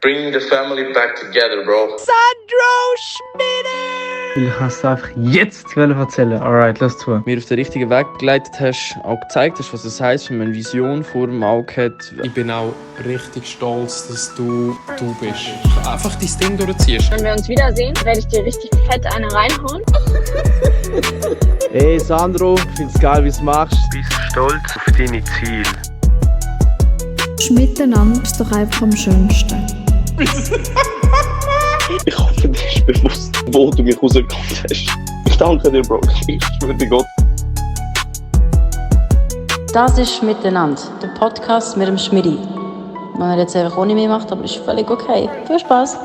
Bringing the family back together, bro. Sandro Schmidt! Ich kann es einfach jetzt erzählen. Alright, lass zu. Mir auf den richtigen Weg geleitet hast, auch gezeigt hast, was es heisst, wenn man eine Vision vor dem Auge hat. Ich bin auch richtig stolz, dass du bist. Einfach dein Ding durchziehst. Wenn wir uns wiedersehen, werde ich dir richtig fett eine reinhauen. Hey Sandro, ich find's geil, wie du es machst. Bist stolz auf deine Ziele. Miteinander ist doch einfach am schönsten. Ich hoffe, dir ist bewusst, wo du mich rausgeholt hast. Ich danke dir, Bro. Ich schwöre dir Gott. Das ist «Miteinander», der Podcast mit dem Schmidi. Wenn er jetzt einfach ohne mich macht, aber ist völlig okay. Viel Spaß!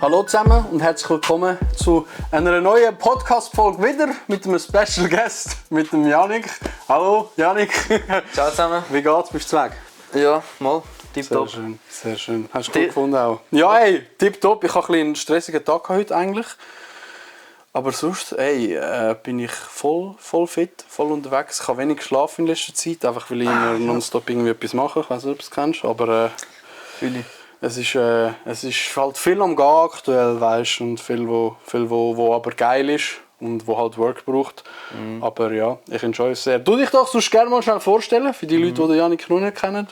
Hallo zusammen und herzlich willkommen zu einer neuen Podcast-Folge wieder mit einem Special Guest, mit dem Yannick. Hallo Yannick. Ciao zusammen. Wie geht's? Bist du weg? Ja, mal. Tipptopp. Sehr schön, sehr schön. Hast du gut gefunden auch? Ja, ey, tipptopp. Ich hatte einen stressigen Tag heute eigentlich. Aber sonst, ey, bin ich voll fit, voll unterwegs. Ich habe wenig geschlafen in letzter Zeit, einfach weil ich immer nonstop irgendwie etwas mache. Ich weiß nicht, ob du es kennst, aber es ist halt viel am Gehen aktuell, weißt, und viel, wo aber geil ist und wo halt Work braucht. Aber ja, ich enjoy es sehr. Du dich doch sonst gerne mal schnell vorstellen, für die Leute, die Yannick noch nicht kennen.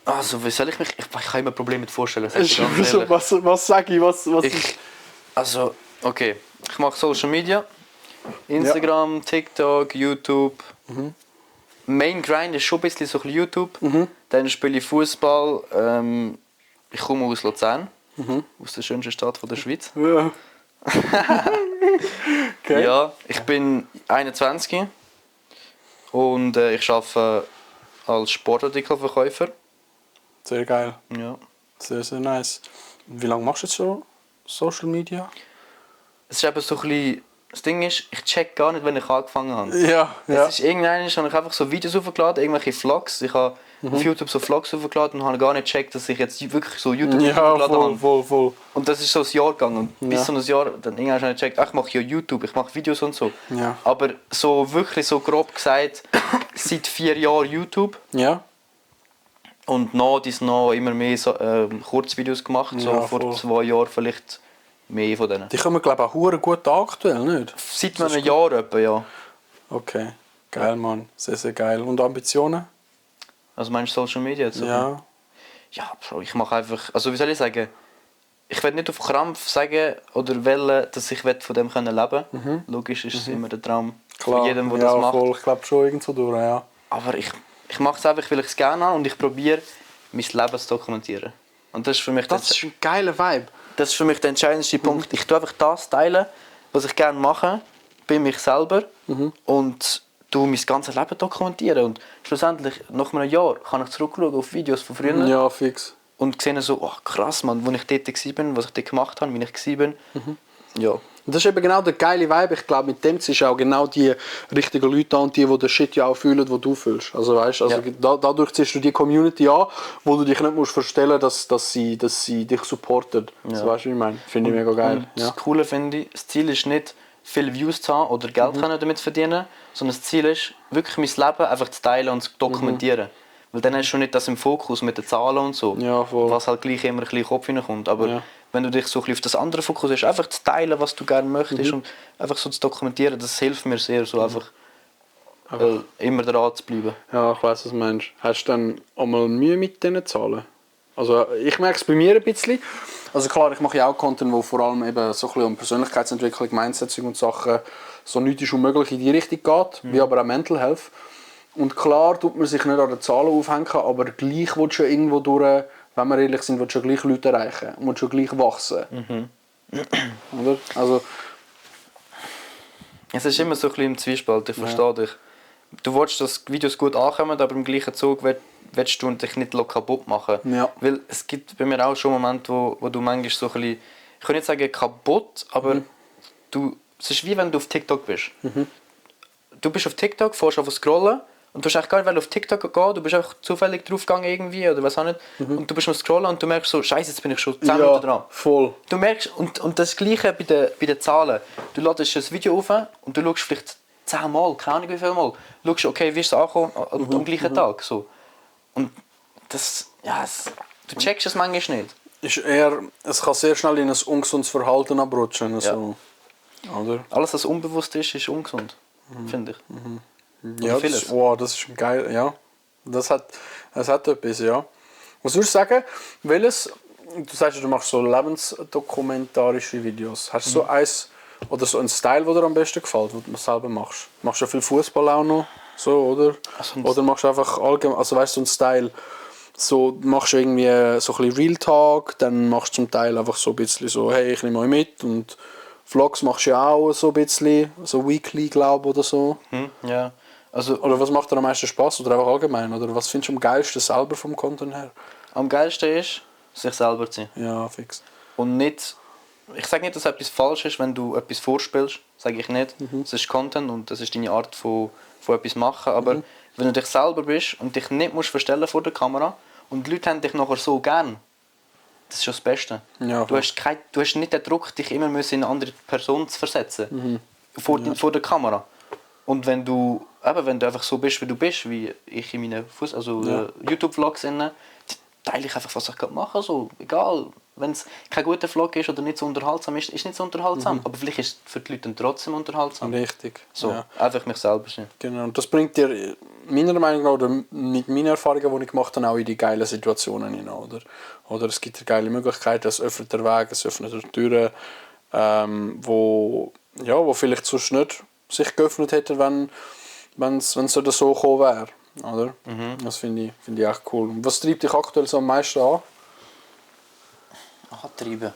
Also, wie soll ich mich... Ich habe immer Probleme mit Vorstellen. Was sage ich? Also, okay. Ich mache Social Media. Instagram, TikTok, YouTube. Main Grind ist schon ein bisschen so YouTube. Dann spiele ich Fußball. Ich komme aus Luzern. Aus der schönsten Stadt der Schweiz. Ja. Okay. Ja, ich bin 21. Und ich arbeite als Sportartikelverkäufer. Sehr geil. Ja. Sehr, sehr nice. Wie lange machst du jetzt schon Social Media? Es ist eben so ein bisschen, das Ding ist, ich check gar nicht, wenn ich angefangen habe. Ja. Es ist irgendwann habe ich einfach so Videos hochgeladen, irgendwelche Vlogs. Ich habe auf YouTube so Vlogs hochgeladen und habe gar nicht gecheckt, dass ich jetzt wirklich so YouTube hochgeladen habe. Voll. Und das ist so ein Jahr gegangen. Und bis so ein Jahr, dann irgendwann habe ich gecheckt, ich mache ja YouTube, ich mache Videos und so. Ja. Aber so wirklich so grob gesagt, seit 4 Jahren YouTube. Ja. Und noch immer mehr so, Kurzvideos gemacht, so vor 2 Jahren vielleicht mehr von denen. Die kommen, glaube ich, auch verdammt gut an aktuell, nicht? Seit einem Jahr etwa, ja. Okay, geil, Mann. Sehr, sehr geil. Und Ambitionen? Also meinst du Social Media jetzt? Ja. Ja, Bro, ich mache einfach, also wie soll ich sagen, ich will nicht auf Krampf sagen oder wollen, dass ich von dem leben kann. Logisch ist es immer der Traum von jedem, der das macht. Voll. Ich glaube schon irgendwo durch, ja. Aber ich mache es einfach, weil ich es gerne habe und ich probiere, mein Leben zu dokumentieren. Und das ist für mich das ist ein geiler Vibe. Das ist für mich der entscheidendste Punkt. Ich tue einfach das teilen, was ich gerne mache, bei mich selber und mein ganzes Leben dokumentieren. Und schlussendlich, nach einem Jahr, kann ich zurückschauen auf Videos von früher. Ja, fix. Und sehe so, oh, krass, Mann, wo ich dort war, was ich dort gemacht habe, wie ich war. Ja. Und das ist eben genau der geile Vibe. Ich glaube, mit dem ziehst du auch genau die richtigen Leute an und die den Shit ja auch fühlen, den du fühlst. Also, weißt, dadurch ziehst du die Community an, wo du dich nicht musst verstellen musst, dass sie dich supporten. Ja. So, weißt du, wie ich meine? Finde ich mega geil. Und das Coole finde ich, das Ziel ist nicht, viele Views zu haben oder Geld damit zu verdienen, sondern das Ziel ist, wirklich mein Leben einfach zu teilen und zu dokumentieren. Weil dann hast du nicht das im Fokus mit den Zahlen und so, was halt gleich immer ein bisschen in den Kopf hineinkommt. Aber wenn du dich so ein bisschen auf das andere fokussierst, einfach zu teilen, was du gerne möchtest und einfach so zu dokumentieren, das hilft mir sehr, so einfach immer dran zu bleiben. Ja, ich weiss, was du meinst. Hast du dann auch mal Mühe mit diesen Zahlen? Also ich merke es bei mir ein bisschen. Also klar, ich mache ja auch Content, wo vor allem eben so ein bisschen um Persönlichkeitsentwicklung, Mindsetzung und Sachen so nichts ist unmöglich in die Richtung geht, wie aber auch Mental Health. Und klar tut man sich nicht an den Zahlen aufhängen, aber gleich willst du ja irgendwo durch, wenn wir ehrlich sind, willst du ja gleich Leute erreichen, willst du ja gleich wachsen. Oder? Also, es ist immer so ein bisschen im Zwiespalt, ich verstehe dich. Du willst, dass die Videos gut ankommen, aber im gleichen Zug willst du dich nicht kaputt machen. Ja. Weil es gibt bei mir auch schon Momente, wo du manchmal so ein bisschen, ich kann nicht sagen kaputt, aber es ist wie wenn du auf TikTok bist. Du bist auf TikTok, fährst auf scrollen und du hast eigentlich gar nicht auf TikTok gehen, du bist einfach zufällig draufgegangen irgendwie oder was auch nicht. Und du bist am Scrollen und du merkst so, Scheiße, jetzt bin ich schon 10 Minuten dran. Voll. Du merkst, und das Gleiche bei den Zahlen. Du ladest ein Video auf und du schaust vielleicht 10 Mal, keine Ahnung wie viel Mal. Du schaust, okay, wie ist es angekommen am gleichen Tag. So. Und du checkst es manchmal nicht. Ist eher, es kann sehr schnell in ein ungesundes Verhalten abrutschen. Also, oder? Alles, was unbewusst ist ungesund, finde ich. Ja, das ist geil, ja. Das hat etwas, ja. Was würdest du sagen, welches, du sagst, du machst so lebensdokumentarische Videos. Hast du so eins oder so einen Style, der dir am besten gefällt, den du selber machst? Machst du viel Fußball auch noch? So, oder? Oder machst du einfach allgemein, also weißt du, so einen Style, so machst du irgendwie so ein bisschen Real Talk, dann machst du zum Teil einfach so ein bisschen so, hey, ich nehme euch mit, und Vlogs machst du ja auch so ein bisschen, so Weekly, glaube ich, oder so. Ja. Also, oder was macht dir am meisten Spaß oder einfach allgemein? Oder was findest du am geilsten selber vom Content her? Am geilsten ist, sich selber zu sein. Ja, fix. Und nicht, ich sage nicht, dass etwas falsch ist, wenn du etwas vorspielst, sage ich nicht. Das ist Content und das ist deine Art von etwas machen. Aber wenn du dich selber bist und dich nicht musst verstellen vor der Kamera und die Leute haben dich nachher so gern, das ist schon das Beste. Ja, du hast nicht den Druck, dich immer in eine andere Person zu versetzen vor der Kamera. Und wenn du einfach so bist, wie du bist, wie ich in meinen YouTube-Vlogs, teile ich einfach, was ich gerade mache. So, egal, wenn es kein guter Vlog ist oder nicht so unterhaltsam ist, ist nicht so unterhaltsam. Aber vielleicht ist es für die Leute trotzdem unterhaltsam. Richtig. So, einfach mich selber sein. Genau, und das bringt dir meiner Meinung nach, oder mit meinen Erfahrungen, die ich gemacht habe, auch in die geilen Situationen hinein. Oder es gibt dir geile Möglichkeiten, es öffnet der Weg, es öffnet die Türen, wo vielleicht sonst nicht sich geöffnet hätten, wenn es so gekommen wäre. Oder? Das finde ich echt cool. Was treibt dich aktuell so am meisten an? Antreiben.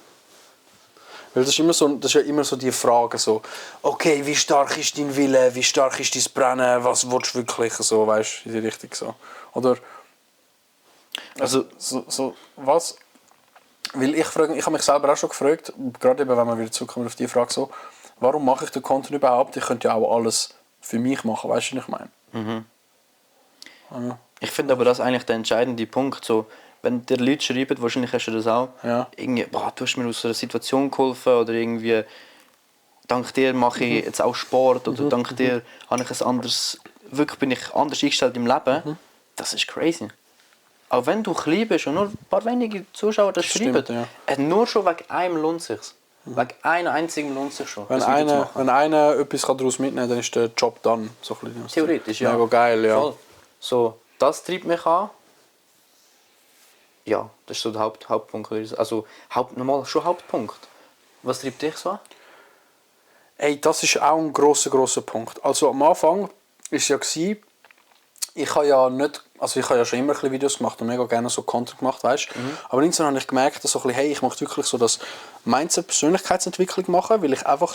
Weil das ist ja immer so die Frage, so, okay, wie stark ist dein Wille, wie stark ist dein Brennen, was willst du wirklich, so, weißt du, in die Richtung so. Oder, also was, weil ich habe mich selber auch schon gefragt, gerade eben, wenn wir wieder zurückkommen auf die Frage, so, warum mache ich den Content überhaupt? Ich könnte ja auch alles für mich machen, weißt du, was ich meine? Ja. Ich finde aber das eigentlich der entscheidende Punkt, so, wenn dir Leute schreiben, wahrscheinlich hast du das auch, irgendwie, du hast mir aus einer Situation geholfen oder irgendwie, dank dir mache ich jetzt auch Sport oder dank dir habe ich bin ich anders eingestellt im Leben, das ist crazy. Auch wenn du klein bist und nur ein paar wenige Zuschauer das schreiben, nur schon wegen einem lohnt es sich. Wegen einer einzigen lohnt es sich schon. Wenn einer etwas daraus mitnehmen kann, dann ist der Job dann. So ein bisschen. Theoretisch, ja. Mega geil, ja. Voll. So, das treibt mich an. Ja, das ist so der Hauptpunkt. Also schon Hauptpunkt. Was treibt dich so an? Ey, das ist auch ein grosser Punkt. Also am Anfang war es ja, ich habe ja schon immer ein bisschen Videos gemacht und mega gerne so Content gemacht, weißt? Aber irgendwann habe ich gemerkt, dass ich möchte wirklich so das Mindset Persönlichkeitsentwicklung machen, weil ich einfach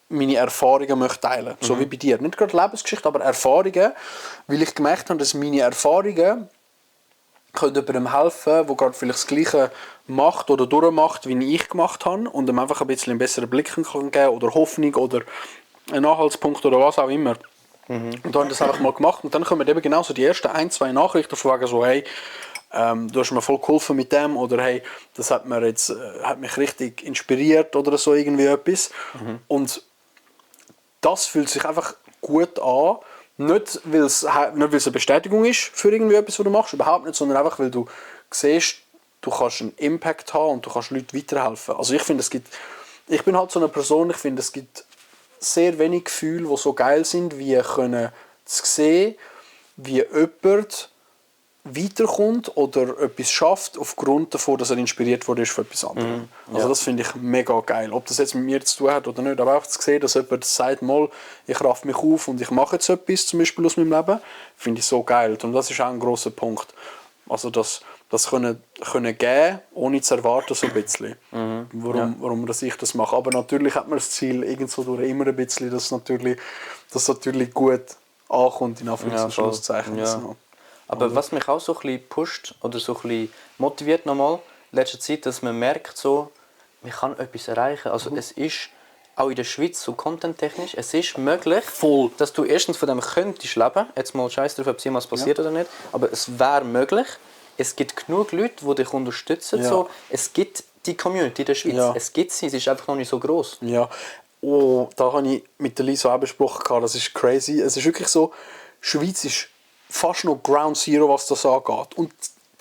meine Erfahrungen möchte teilen, so wie bei dir. Nicht gerade Lebensgeschichte, aber Erfahrungen, weil ich gemerkt habe, dass meine Erfahrungen können jemandem helfen, der gerade vielleicht das Gleiche macht oder durchmacht, wie ich gemacht habe, und ihm einfach ein bisschen einen besseren Blick geben kann oder Hoffnung oder einen Anhaltspunkt oder was auch immer. Und dann habe ich das einfach mal gemacht und dann kommen eben genauso die ersten 1-2 Nachrichten von wegen so, hey, du hast mir voll geholfen mit dem, oder hey, das hat mich richtig inspiriert oder so irgendwie etwas. Und das fühlt sich einfach gut an, nicht weil es eine Bestätigung ist für irgendwie etwas, was du machst, überhaupt nicht, sondern einfach weil du siehst, du kannst einen Impact haben und du kannst Leuten weiterhelfen. Also ich finde, ich bin halt so eine Person, ich finde, es gibt sehr wenig Gefühle, die so geil sind, wie zu sehen, wie jemand weiterkommt oder etwas schafft, aufgrund davon, dass er inspiriert wurde von etwas anderem. Also das finde ich mega geil. Ob das jetzt mit mir zu tun hat oder nicht, aber auch zu sehen, dass jemand sagt, mal, ich raffe mich auf und ich mache jetzt etwas, zum Beispiel aus meinem Leben, finde ich so geil. Und das ist auch ein grosser Punkt. Also das können geben, ohne zu erwarten, so ein bisschen. Warum dass ich das mache. Aber natürlich hat man das Ziel irgendwo durch immer ein bisschen, dass natürlich gut ankommt, in Anführungs- und Schlusszeichen. Ja. So. Aber was mich auch so ein bisschen pusht oder so ein bisschen motiviert nochmal in letzter Zeit, dass man merkt, so, man kann etwas erreichen. Also es ist auch in der Schweiz so contenttechnisch, es ist möglich, dass du erstens von dem könntest leben, jetzt mal scheiß drauf, ob es jemals passiert oder nicht, aber es wäre möglich. Es gibt genug Leute, die dich unterstützen. So. Es gibt die Community in der Schweiz. Es gibt sie, ist einfach noch nicht so gross. Ja. Da habe ich mit der Lisa auch besprochen, das ist crazy. Es ist wirklich so, die Schweiz ist fast noch Ground Zero, was das angeht. Und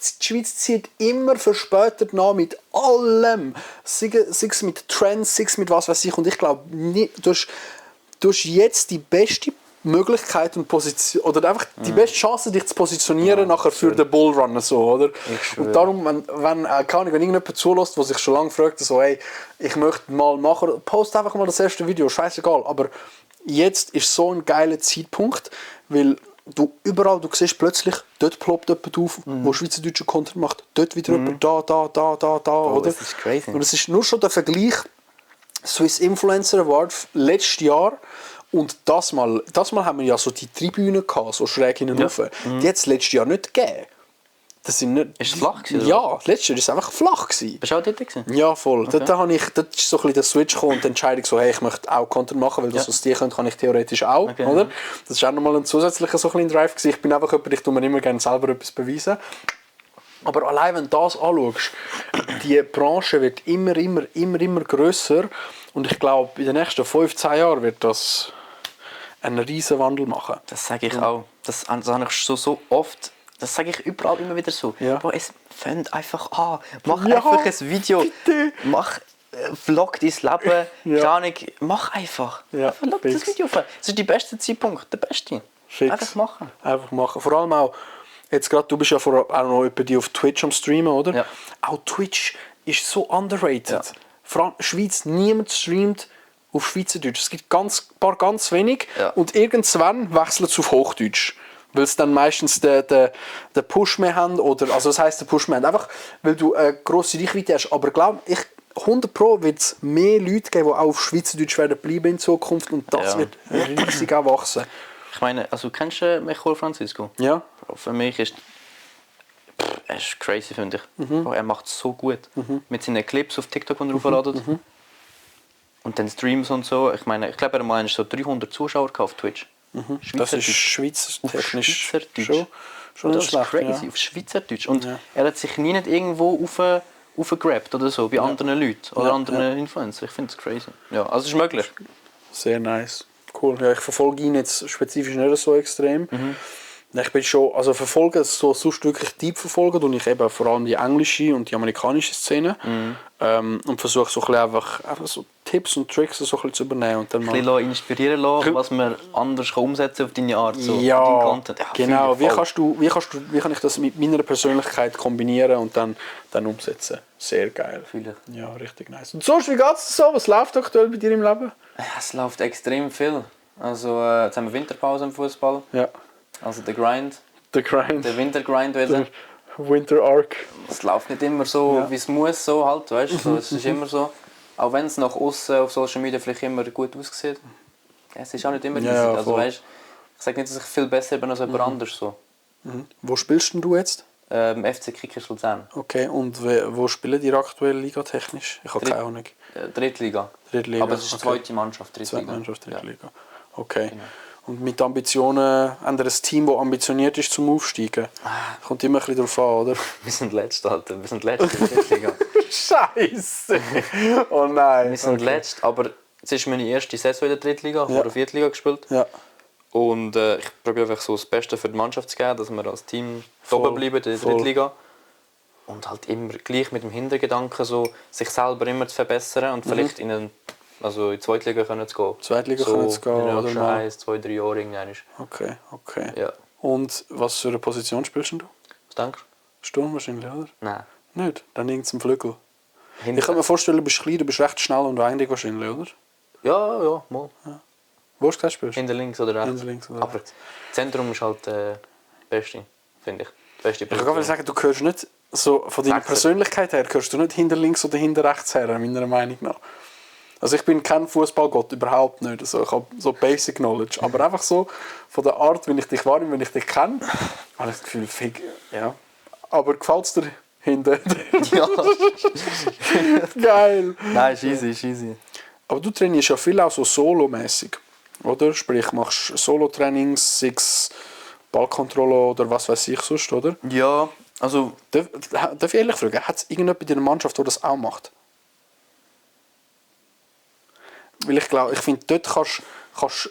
die Schweiz zieht immer verspätet nach mit allem. Sei es mit Trends, sei es mit was weiß ich. Und ich glaube, du hast jetzt die beste Möglichkeit und Position, oder einfach die beste Chance, dich zu positionieren nachher für den Bullrun, so, oder? Und darum, wenn irgendjemand zulässt, der sich schon lange fragt, so, hey, ich möchte mal machen, post einfach mal das erste Video, scheißegal, aber jetzt ist so ein geiler Zeitpunkt, weil du siehst plötzlich, dort ploppt jemand auf, der schweizerdeutschen Content macht, dort wieder jemand, da, oder? Das ist crazy. Und es ist nur schon der Vergleich, Swiss Influencer Award letztes Jahr. Und das mal haben wir ja so die Tribünen gehabt, so schräg hinten rauf. Die hat es letztes Jahr nicht gegeben. Das sind nicht, ist es flach gewesen? Ja, letztes Jahr war es einfach flach gewesen. Bist du auch dort gewesen? Ja, voll. Okay. Da ist so ein bisschen der Switch gekommen und die Entscheidung so, hey, ich möchte auch Content machen, weil das, was die können, kann ich theoretisch auch. Okay. Oder? Das war auch nochmal ein zusätzlicher so ein Drive gewesen. Ich bin einfach jemand, ich tue mir immer gerne selber etwas beweisen. Aber allein wenn du das anschaust, die Branche wird immer grösser und ich glaube, in den nächsten 5-10 Jahren wird das einen riesen Wandel machen. Das sage ich auch. Das habe ich so oft. Das sage ich überall immer wieder so. Ja. Bro, es fängt einfach an. Mach einfach ein Video. Bitte. Mach vlog dein Leben. Keine Ahnung. Mach einfach. Ja, vlog das Video. Das ist der beste Zeitpunkt. Der beste. Fix. Einfach machen. Einfach machen. Vor allem auch, jetzt gerade, du bist ja auch noch bei dir auf Twitch am Streamen, oder? Ja. Auch Twitch ist so underrated. Ja. Vor allem Schweiz, niemand streamt auf Schweizerdeutsch. Es gibt ganz wenig und irgendwann wechselt es auf Hochdeutsch. Weil es dann meistens den Push mehr haben, oder, also das heisst den Push mehr haben, einfach weil du eine grosse Reichweite hast. Aber glaube ich, 100% wird es mehr Leute geben, die auch auf Schweizerdeutsch werden bleiben in Zukunft und das wird riesig auch wachsen. Ich meine, also kennst du Michael Francisco? Ja. Für mich ist er ist crazy, finde ich. Er macht es so gut. Mit seinen Clips auf TikTok, die er aufladet. Und dann Streams und so. Ich meine, ich glaube, er hat so 300 Zuschauer auf Twitch. Das ist schweizertechnisch Schweizerdeutsch. schon das ist schlecht, crazy, auf Schweizerdeutsch. Und er hat sich nie nicht irgendwo aufgegrabt oder so, bei anderen Leuten oder anderen Influencern. Ich finde es crazy. Ja, also es ist möglich. Sehr nice. Cool. Ja, ich verfolge ihn jetzt spezifisch nicht so extrem. Ich bin schon, also verfolge so sonst wirklich deep verfolgen und ich eben vor allem die englische und die amerikanische Szene und versuche so ein bisschen einfach so Tipps und Tricks so ein bisschen zu übernehmen und dann mal ein bisschen inspirieren lassen, was man anders umsetzen kann auf deine Art, so ja, deinen Content. Ja, genau. Wie kann ich das mit meiner Persönlichkeit kombinieren und dann umsetzen? Sehr geil. Ja, richtig nice. Und sonst, wie geht's so? Was läuft aktuell bei dir im Leben? Ja, es läuft extrem viel. Also jetzt haben wir Winterpause im Fußball. Ja. Also der Grind. Der Wintergrind wieder. Winter Arc. Es läuft nicht immer so, wie es muss, so halt, weißt du. So, es ist immer so. Auch wenn es nach außen auf Social Media vielleicht immer gut aussieht. Es ist auch nicht immer easy. Also weißt, ich sage nicht, dass ich viel besser bin als jemand anderes. So. Wo spielst denn du jetzt? FC Kickers Luzern. Okay, und wo spielen die aktuell ligatechnisch? Ich habe keine Ahnung. Drittliga. Aber es ist die zweite Mannschaft, Drittliga. Drittliga. Okay. Genau. Und mit Ambitionen, haben wir ein Team, das ambitioniert ist zum Aufsteigen? Kommt immer ein bisschen darauf an, oder? Wir sind letzt, Alter. Wir sind letzt in der Drittliga. Scheiße! Oh nein! Wir sind letzt, aber es ist meine erste Saison in der Drittliga. Ich habe in der Viertliga gespielt. Ja. Und ich probiere einfach so das Beste für die Mannschaft zu geben, dass wir als Team oben bleiben in der Drittliga. Und halt immer gleich mit dem Hintergedanken, so, sich selber immer zu verbessern und vielleicht in die Zweitliga können zu gehen. Zweitliga können zu gehen, oder mal? 1, 2, 3 Jahre irgendwann. Okay. Ja. Und was für eine Position spielst du? Was denkst du? Sturm wahrscheinlich, oder? Nein. Nicht? Dann irgendein Flügel. Ich kann mir vorstellen, du bist klein, du bist recht schnell und wendig wahrscheinlich, oder? Ja, mal. Ja. Wo hast du das spielst? Hinter links oder rechts. Aber das Zentrum ist halt das Beste, finde ich. Die beste Position. Ich kann sagen, du gehörst nicht, so von deiner Persönlichkeit her, gehörst du nicht hinter links oder hinter rechts her, meiner Meinung nach. Also ich bin kein Fußballgott, überhaupt nicht. Also ich habe so Basic Knowledge. Aber einfach so von der Art, wenn ich dich wahrnehme, wenn ich dich kenne, habe ich das Gefühl, ja. Aber gefällt es dir hinten? Ja. Geil. Nein, ist easy. Aber du trainierst ja viel auch so solomäßig, oder? Sprich, machst Solo-Trainings, sei es Ballkontrolle oder was weiß ich sonst, oder? Ja, also... Darf ich ehrlich fragen, hat es irgendjemand in deiner Mannschaft, der das auch macht? Weil ich finde, dort kannst du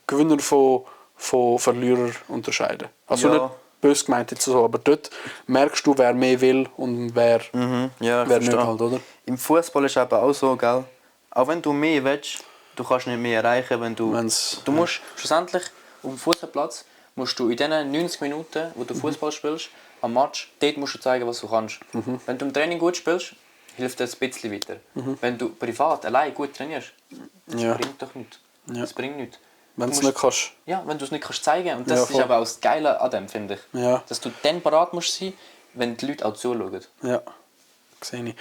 Gewinner von Verlierern unterscheiden. Also nicht böse gemeint jetzt so, aber dort merkst du, wer mehr will und wer, wer nicht halt, oder? Im Fußball ist es eben auch so, gell? Auch wenn du mehr willst, du kannst nicht mehr erreichen, wenn du... Du musst schlussendlich auf dem Fußballplatz musst du in diesen 90 Minuten, wo du Fußball spielst, am Match, dort musst du zeigen, was du kannst. Wenn du im Training gut spielst, hilft das ein bisschen weiter. Wenn du privat allein gut trainierst, das bringt doch nichts. Das bringt nichts. Wenn du es nicht kannst. Ja, wenn du es nicht kannst zeigen. Und das ist aber auch das Geile an dem, finde ich. Ja. Dass du dann parat musst sein, wenn die Leute auch zuschauen. Ja, sehe ich.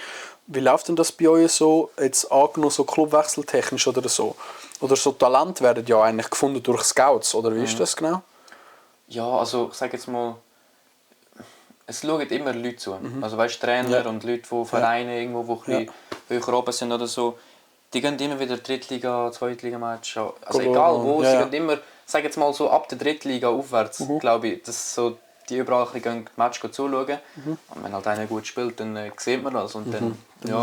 Wie läuft denn das bei euch so, jetzt angenommen so clubwechseltechnisch oder so? Oder so Talente werden ja eigentlich gefunden durch Scouts, oder wie ist das genau? Ja, also ich sage jetzt mal, es schauen immer Leute zu. Also weißt, Trainer und Leute, die Vereine irgendwo, die ein bisschen höher oben sind oder so, die gehen immer wieder Drittliga, Zweitliga-Match. Also egal wo, sie gehen immer, sag jetzt mal so ab der Drittliga aufwärts, glaube ich, dass so die überall ein Match zuschauen. Und wenn halt einer gut spielt, dann sieht man das und dann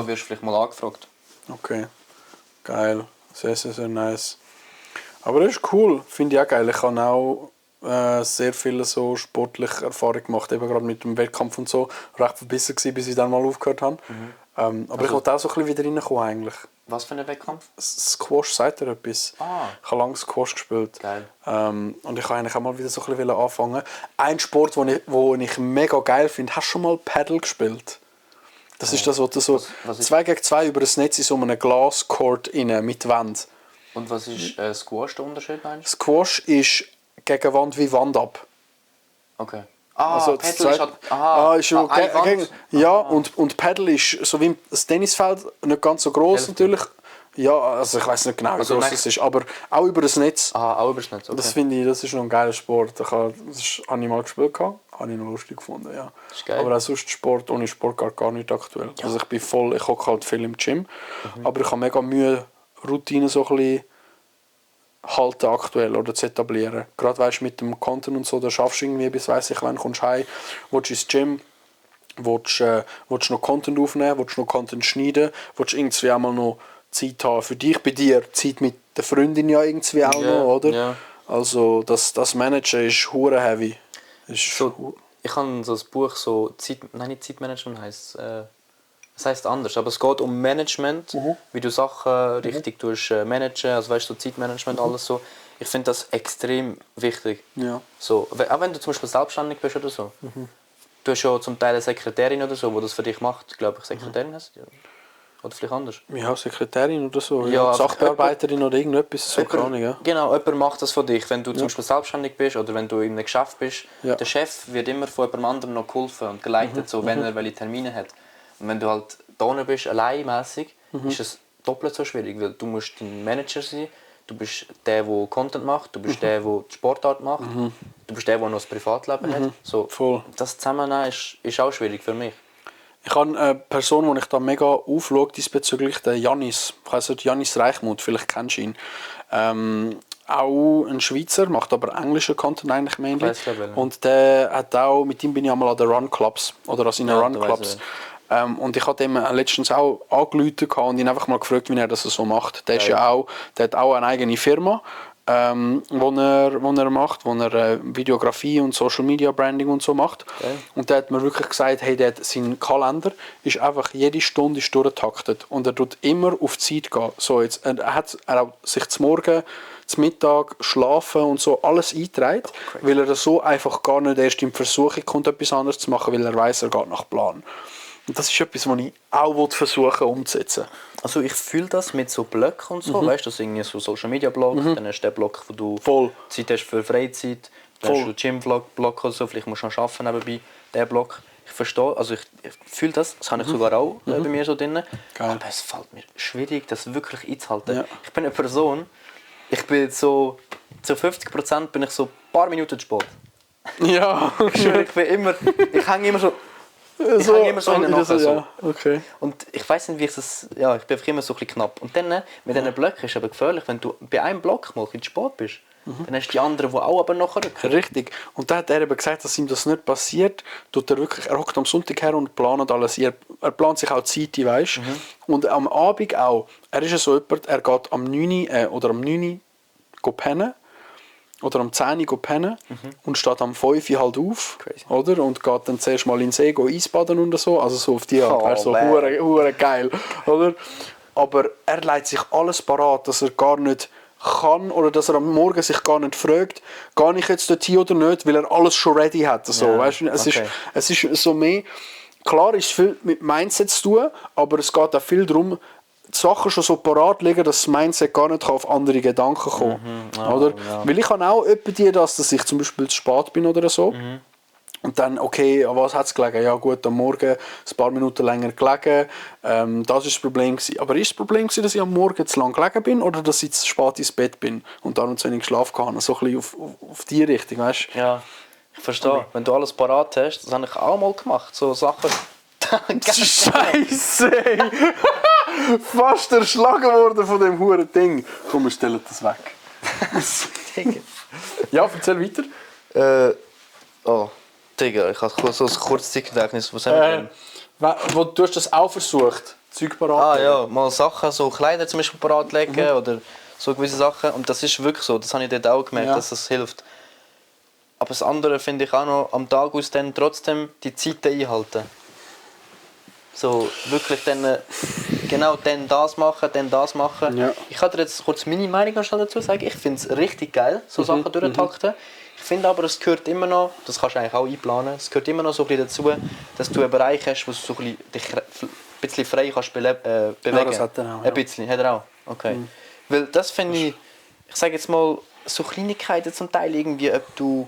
wirst du vielleicht mal angefragt. Okay, geil. Sehr, sehr, sehr nice. Aber das ist cool, finde ich auch geil. Ich habe auch sehr viele so sportliche Erfahrungen gemacht, eben gerade mit dem Wettkampf und so. Recht verbissen gewesen, bis ich dann mal aufgehört habe. Aber ich wollte auch so ein bisschen wieder reinkommen eigentlich. Was für ein Wettkampf? Squash, sagt ihr etwas? Ich habe lange Squash gespielt. Geil. Und ich wollte eigentlich auch mal wieder so ein bisschen anfangen. Ein Sport, den ich mega geil finde, hast du schon mal Paddle gespielt? Das ist das, wo du so 2 gegen 2 über das Netz in so einem Glascourt mit Wand. Und was ist Squash der Unterschied, meinst du? Squash ist gegen Wand wie Wand ab. Okay. Also Paddle ist halt... und Paddle ist so wie das Tennisfeld, nicht ganz so gross natürlich. Ja, also ich weiß nicht genau, wie groß es ist, aber auch über das Netz. Auch über das Netz, okay. Das finde ich, das ist noch ein geiler Sport. Das habe ich mal gespielt, habe ich noch lustig gefunden, ja. Das ist geil. Aber auch sonst Sport, ohne Sport gar nicht aktuell. Ja. Also ich hocke halt viel im Gym, aber ich habe mega Mühe, Routinen so ein bisschen halten aktuell oder zu etablieren. Gerade weißt, mit dem Content und so, da schaffst du irgendwie bis weiss ich wann, kommst du heim, willst ins Gym, willst noch Content aufnehmen, willst noch Content schneiden, willst irgendwie auch mal noch Zeit haben für dich, bei dir Zeit mit der Freundin ja irgendwie auch noch, oder? Yeah. Also das Managen ist hure heavy. Ich habe so ein Buch, so nicht Zeitmanagement heisst es heisst anders, aber es geht um Management, wie du Sachen richtig managen, also weißt du, so Zeitmanagement, alles so. Ich finde das extrem wichtig. Ja. So, auch wenn du zum Beispiel selbstständig bist oder so. Du hast ja zum Teil eine Sekretärin oder so, die das für dich macht, glaube ich, Sekretärin heißt. Ja. Oder vielleicht anders. Ja, Sekretärin oder so, ja, Sachbearbeiterin oder irgendetwas, so keine Ahnung, ja. Genau, jemand macht das für dich. Wenn du zum Beispiel selbstständig bist oder wenn du in einem Geschäft bist, der Chef wird immer von jemand anderem noch geholfen und geleitet, so, wenn er welche Termine hat. Und wenn du halt da bist, alleinmässig, ist es doppelt so schwierig, weil du musst dein Manager sein, du bist der Content macht, du bist der die Sportart macht, du bist der noch das Privatleben hat. So, voll. Das Zusammennehmen ist auch schwierig für mich. Ich habe eine Person, die ich da mega aufschaue, diesbezüglich, der Janis. Ich weiss nicht, Janis Reichmuth, vielleicht kennst du ihn. Auch ein Schweizer, macht aber englischen Content eigentlich mainly. Und der hat auch, mit ihm bin ich einmal an den Run Clubs oder an seinen Run Clubs. Und ich hatte ihm letztens auch angerufen und ihn einfach mal gefragt, wie er das so macht. Der hat auch eine eigene Firma, wo er macht, wo er Videografie und Social Media Branding und so macht. Okay. Und der hat mir wirklich gesagt, hey, sein Kalender ist einfach jede Stunde ist durchgetaktet und er tut immer auf die Zeit gehen. So, jetzt, er hat sich zum Morgen, zum Mittag, Schlafen und so alles eingetragen, weil er so einfach gar nicht erst in Versuchung kommt, etwas anderes zu machen, weil er weiss, er geht nach Plan. Und das ist etwas, was ich auch versuchen umzusetzen. Also ich fühle das mit so Blöcken und so, weißt du, das ist irgendwie so Social Media Blog, dann hast du den Block, wo du Zeit hast für Freizeit, dann hast du den Gym-Block oder so, vielleicht musst du noch arbeiten nebenbei, den Block. Ich verstehe, also ich fühle das habe ich sogar auch bei mir so drin, aber es fällt mir schwierig, das wirklich einzuhalten. Ja. Ich bin eine Person, ich bin so, zu 50% bin ich so ein paar Minuten zu spät. Ja. Ich hänge immer so... Ich hänge immer so in der Nacht. Ja, okay. Und ich weiss nicht, wie ich das... Ja, ich bin einfach immer so ein bisschen knapp. Und dann, mit diesen Blöcken ist es aber gefährlich, wenn du bei einem Block mal zu spät bist. Dann hast du die anderen, die auch aber nachher rücken. Richtig. Und dann hat er eben gesagt, dass ihm das nicht passiert. Er hockt am Sonntag her und plant alles. Er plant sich auch die Zeit, weißt. Und am Abend auch. Er ist so jemand, er geht am 9 Uhr pennen. oder am 10 Uhr pennen und steht am 5 Uhr halt auf. Crazy. Oder? Und geht dann zuerst mal in den See Eisbaden und so. Also so auf die Art. Oh, Wäre so hure geil. Oder? Aber er legt sich alles parat, dass er gar nicht kann oder dass er am Morgen sich gar nicht fragt, gehe ich jetzt dorthin oder nicht, weil er alles schon ready hat. So, Ja, weißt du? Es okay. ist so mehr, klar ist viel mit Mindset zu tun, aber es geht auch viel darum, die Sachen schon so parat legen, dass das Mindset gar nicht auf andere Gedanken kommen kann. Oder? Ja. Weil ich habe auch etwa dass ich zum Beispiel zu spät bin oder so. Und dann, okay, an was hat es gelegen? Ja gut, am Morgen ein paar Minuten länger gelegen. Das war das Problem. Aber ist das Problem, dass ich am Morgen zu lang gelegen bin oder dass ich zu spät ins Bett bin und darum zu wenig Schlaf hatte? So ein bisschen auf die Richtung, weißt du? Ja, ich verstehe. Wenn du alles parat hast, das habe ich auch mal gemacht. So Sachen. Scheiße! Fast erschlagen worden von dem huren Ding. Komm, wir stellen das weg. Ja, erzähl weiter. Oh, Digga, ich habe so ein Kurzzeitgedächtnis. Was haben wir denn? Du hast das auch versucht, Zeug parat legen? Ja, mal Sachen, so Kleider zum Beispiel parat legen oder so gewisse Sachen. Und das ist wirklich so, das habe ich dort auch gemerkt, dass das hilft. Aber das andere finde ich auch noch, am Tag aus dann trotzdem die Zeiten einhalten. So, wirklich dann, genau dann das machen, dann das machen. Ja. Ich kann dir jetzt kurz meine Meinung noch schnell dazu sagen. Ich finde es richtig geil, so Sachen durchzutakten. Ich finde aber, es gehört immer noch, das kannst du eigentlich auch einplanen, es gehört immer noch so ein bisschen dazu, dass du einen Bereich hast, wo du so ein bisschen frei kannst bewegen. Ja, das hat er auch. Ja. Ein bisschen, hat er auch? Okay. Weil das finde ich sage jetzt mal, so Kleinigkeiten zum Teil irgendwie, ob du